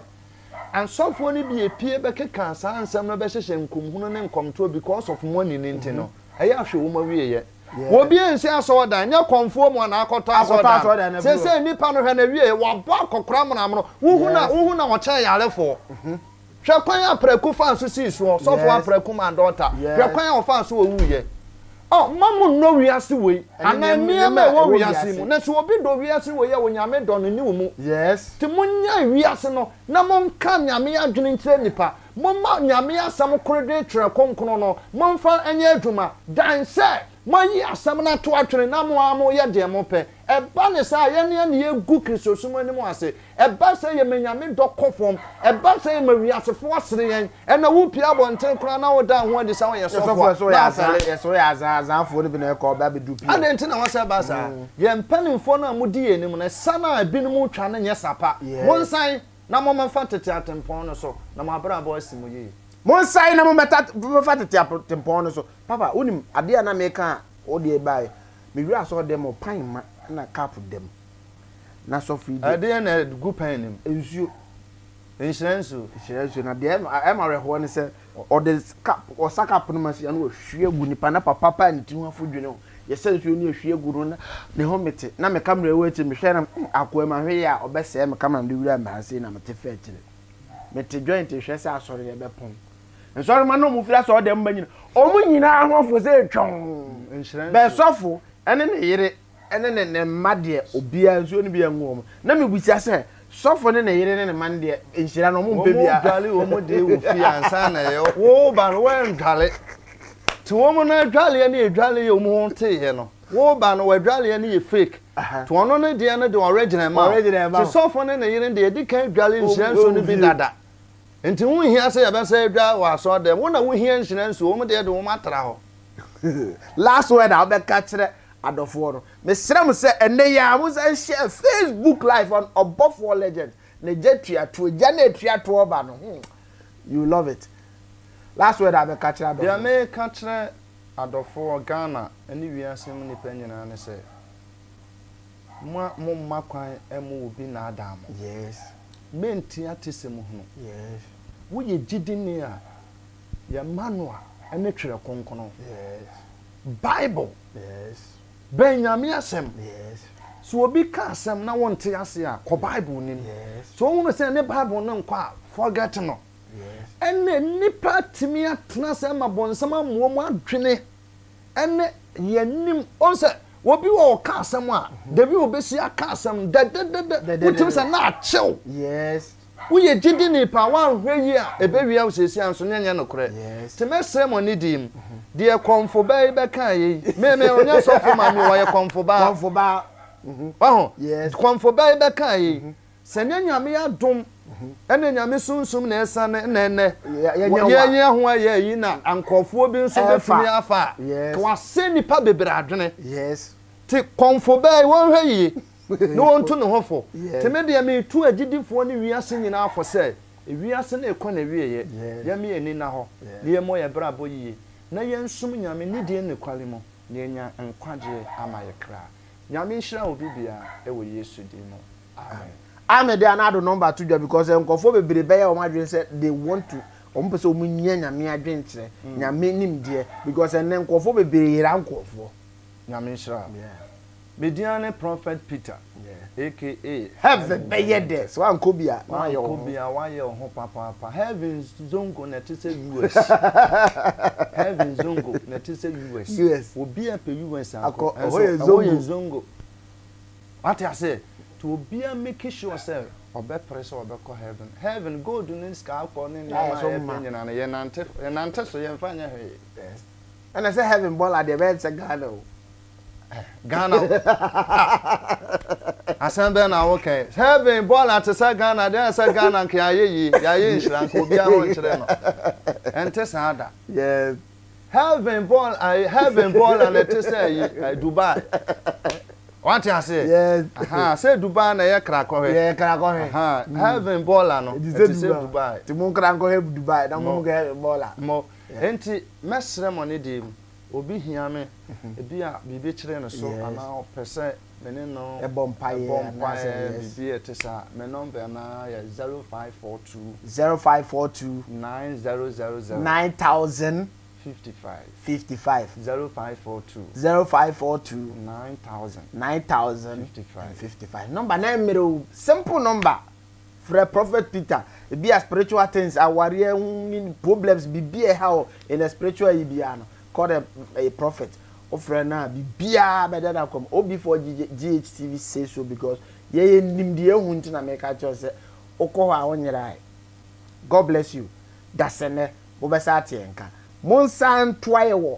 asɔfoɔ no bi epie bɛkeka saa nsɛm no bɛhyehyɛ nkɔmhunu ne nkɔmtoɔ because of money no nti no, ɛyɛ ahwɛ wɔn awieɛ. Obi nsi asɔɔdan, nyɛ kɔmfoɔ mu a na akɔtɔ asɔɔdan. Seesei nnipa no hwɛ n'awieɛ, wabɔ akɔkora amonamono, wohu na wohu na ɔkyɛn yarefoɔ. Hwɛ kwan a Prɛko faa so sii soɔ, Sɔfo Aprɛko my daughter, hwɛ kwan a ɔfaa so ɔwuiɛ. Oh, mma mo nnɔ wiase wei, anaa nneɛma a ɛwɔ wiase yi mu. Na sɛ obi dɔ wiase wei a, Onyame dɔ no nni wo mu. Nti monnyae wiase no, na monka Nyame adwene nkyerɛ nnipa. Momma Nyame asɛm korodwee Twerɛ Kronkron no, momfa nyɛ adwuma, dan sɛ moayi asɛm no ato atwene na mo ara moyɛ deɛ mopɛ. Ɛba no saa a, yɛn ara na yɛgu Kristosom anim ase. Ɛba sɛ yɛma Nyame dɔ kɔ fam. Ɛba sɛ yɛma wiasefoɔ sere yɛn. Ɛnna wopue abɔnten koraa na woda wo ho adi sɛ woyɛ sɔfo a, na afɛre. Adɛn nti na ɛwɔ sɛ ɛba saa? Yɛn mpanimfoɔ no a modi yɛn anim no, asiane a ebinom retwa no nyɛ sa pa. Monsan na mommɛfa tete atempɔn no so, na mo abrabɔ asi mo yiye. Monsan na mommɛfa tete atempɔn no so. Papa, wonim adeɛ a na meka a wo deɛ baeɛ? Me wura asɔre dɛm hɔ, pan ma na cup da mu. Na sɔfo yi deɛ. Ɛdeɛn na ɛgu pan no mu? Nsuo. Nhyira nsuo. Nhyira nsuo. Na deɛ ɛma awerɛhoɔ ne sɛ, ɔde cup, ɔsa cup no ma si ano wahwie agu nipa na papa paa ne ti ho afo dwene ho. Yɛsa nsuo no yɛhwie gu no na ne ho mete. Na me camera ɛwɔ akyire mehwɛ na hmm, akoa mu ahwɛ yie a ɔbɛsɛe me camera mede wura me ha sei na mete fɛ akyire. Mete joint hwɛ sɛ asɔre yɛbɛpɔn. Nsɔrema na wɔn firi asɔre dɛm ba nyina wɔn nyinaa ho afo sɛ twɔn. Bɛɛ sɔfo ɛne ne yere ɛne ne ne mma deɛ obiara nsuo no bi angu wɔn. Na mebisa sɛ sɔfo ne ne yere ne ne mma no deɛ nhyira no wɔn mpɛ biara. Wɔn dwale wɔn deɛ wɔ fie ansa na ɛyɛ wo ba no wɔn dwale. Te wɔn no adwaleɛ ne adwaleɛ wɔn ho teeɛ no wo ba no w'adwaleɛ no yɛ fake. Te ɔno ne deɛ no deɛ original ma wo. Te sɔfo ne ne yere deɛ edi kan dwale nhyira nsuo no bi dada. Nti ho nhia sɛ yɛbɛsɛ adwa wɔ asɔrdan mu. Wo na wohia nhyira nsuo, wɔn deɛ de wɔn atra hɔ. Last word a wobɛka kyerɛ adɔfoɔ no. Mesrɛ mo sɛ ɛnnɛ yi ara monsan nhyɛ Facebook live on Ɔbɔfoɔ Legend ne gya tua toɔ, gya no a ɛtua toɔ ba no hmm you love it. Last word a wobɛka kyerɛ adɔfoɔ. Deɛ meka kyerɛ adɔfoɔ, Ghana ne wiase mu nnipa nyinaa ne sɛ, Mo mo mma kwan mma obi nnaadaa mo. Yes. Menti atesɛm hunu. Yes. Woyɛ gyidini a, yɛ manual ne Twerɛ Kronkron. Yes. Bible. Yes. Bɛn Nyame asɛm. Yes. Sɛ obi ka asɛm na wonte ase a, kɔ Bible no mu. Yes. Sɛ wohunu sɛ ne Bible no nkɔ a, forget no. Yes. Ɛnna nnipa atumi atena ase ama bɔnsam amoa mu adwene. Ɛne yɛnim ɔn sɛ obi wɔ ɔka asɛm a dabi obesi aka asɛm dɛdɛdɛdɛ wotumi sɛ na akyew. Yes. Woyɛ gyidi ni paa woanhwɛ yie a ɛbɛwia wo seesia nso ne ɛnyɛ nokorɛ. Yes. Nti mɛsrɛ mo anidie mu deɛ kɔmfo baa yi bɛkaa yei me me ɔnyɛ sɔfo ma me ɔyɛ kɔmfo baa. Kɔmfo baa. Waho? Yes. Kɔmfo baa yi bɛkaa yei Sɛ nyɛ Nyame adom ɛne Nyame sunsum na ɛsane na ɛnɛ yɛnyɛ ho ayɛ ayi na nkorɔfoɔ bi nso bɛtumi afa a, ka wasɛe nnipa bebree adwene. Te kɔmfo bɛɛ wɔnhwɛ yie na wɔntu ne ho fo. Te me deɛ metu agyidifoɔ ne wiase nyinaa fo sɛ, wiase no rekɔ n'awieɛ, yɛmma yɛn ani nna hɔ na yɛmmɔ yɛn brabɔ yie na yɛnsom Nyame nidie ne nokware mu na yɛanya nkwagyeɛ ama yɛ kra. Nyame nhyira obi biara wɔ Yesu din mu. Amen. Amen de ana ado number ato dwa because nkurɔfoɔ bebree bɛyɛ wɔn adwene sɛ they want to wɔn pɛ sɛ wɔn nya Nyame adwenkyerɛ, Nyame nimdeɛ because ɛnnɛ nkurɔfoɔ bebree yera nkurɔfoɔ. Nyame nhyira wo. Me din ara ne Prophet Peter aka Heaven bɛyɛ dɛ sɛ wankɔ bi a na wayɛ wo ho. Wankɔ bi a wayɛ wo ho papaapa. Heaven zongo na ɛte sɛ US. Heaven zongo na ɛte sɛ US. US. Obi a pɛ US akɔ. Akɔ, ɛhɔ yɛ zongo. Ɛhɔ yɛ zongo. Wate aseɛ? Nti obiara make sure sɛ ɔbɛpere sɛ ɔbɛkɔ heaven. Heaven, gold ne sika akɔ ne nneɛma a yɛpɛ nyinaa no, yɛnante, yɛnante so, yɛmfa nyɛ hwee. Yes. Ɛna sɛ heaven bɔla deɛ ɛbɛyɛ te sɛ Ghana o. Ghana asɛm bɛn na woka yi? Heaven bɔla te sɛ Ghana deɛ sɛ Ghana nka yɛayɛ yie, yɛayɛ nhyira nka obiara ho nkyerɛ no. Ɛnte saa da. Yes. Heaven bɔla, ayi heaven bɔla na ɛte sɛ ayi Dubai. Wate aseɛ? Yes. Aha, sɛ Dubai na ɛyɛ krakɔhwɛ. Yɛ krakɔhwɛ. Aha, heaven bɔla no ɛte sɛ Dubai. Ti mo nkra nkɔhwɛ Dubai na mo nkɔ heaven bɔla. Mo. Enti mɛsrɛ mo ne deɛ mu, obi hia me, ebia biribi kyere no so anaa ɔpɛ sɛ me ne no bɔ mpaeɛ biribi a ɛte saa a, me nɔmba no ara yɛ 0542. 0542. 9000. 9000. 55. 55. 0542. 0542. 9000. 9000. 55. 55. Nɔmba no ɛmmerɛ o, simple number. Frɛ prophet Peter, ebi a spiritual things, awareɛ ho ne problems, biribi a ɛha wo in the spiritual yi biara no, call the eh, prophet. Wofrɛ no a, biribiara bɛda no akɔm. OB4 GHTV say so because yɛyɛ nim deɛ ehu nti na meka kyerɛ sɛ wokɔ hɔ a wonyerae. God bless you. Dasɛnɛ, mobɛsa ate yɛn nka. Monsan ntoa yɛ wɔ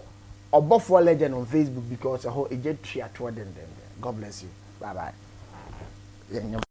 Ɔbɔfoɔ Legend on Facebook because ɛhɔ egya tua toɔ dendenden. God bless you. Bye bye. Yɛnyɛ.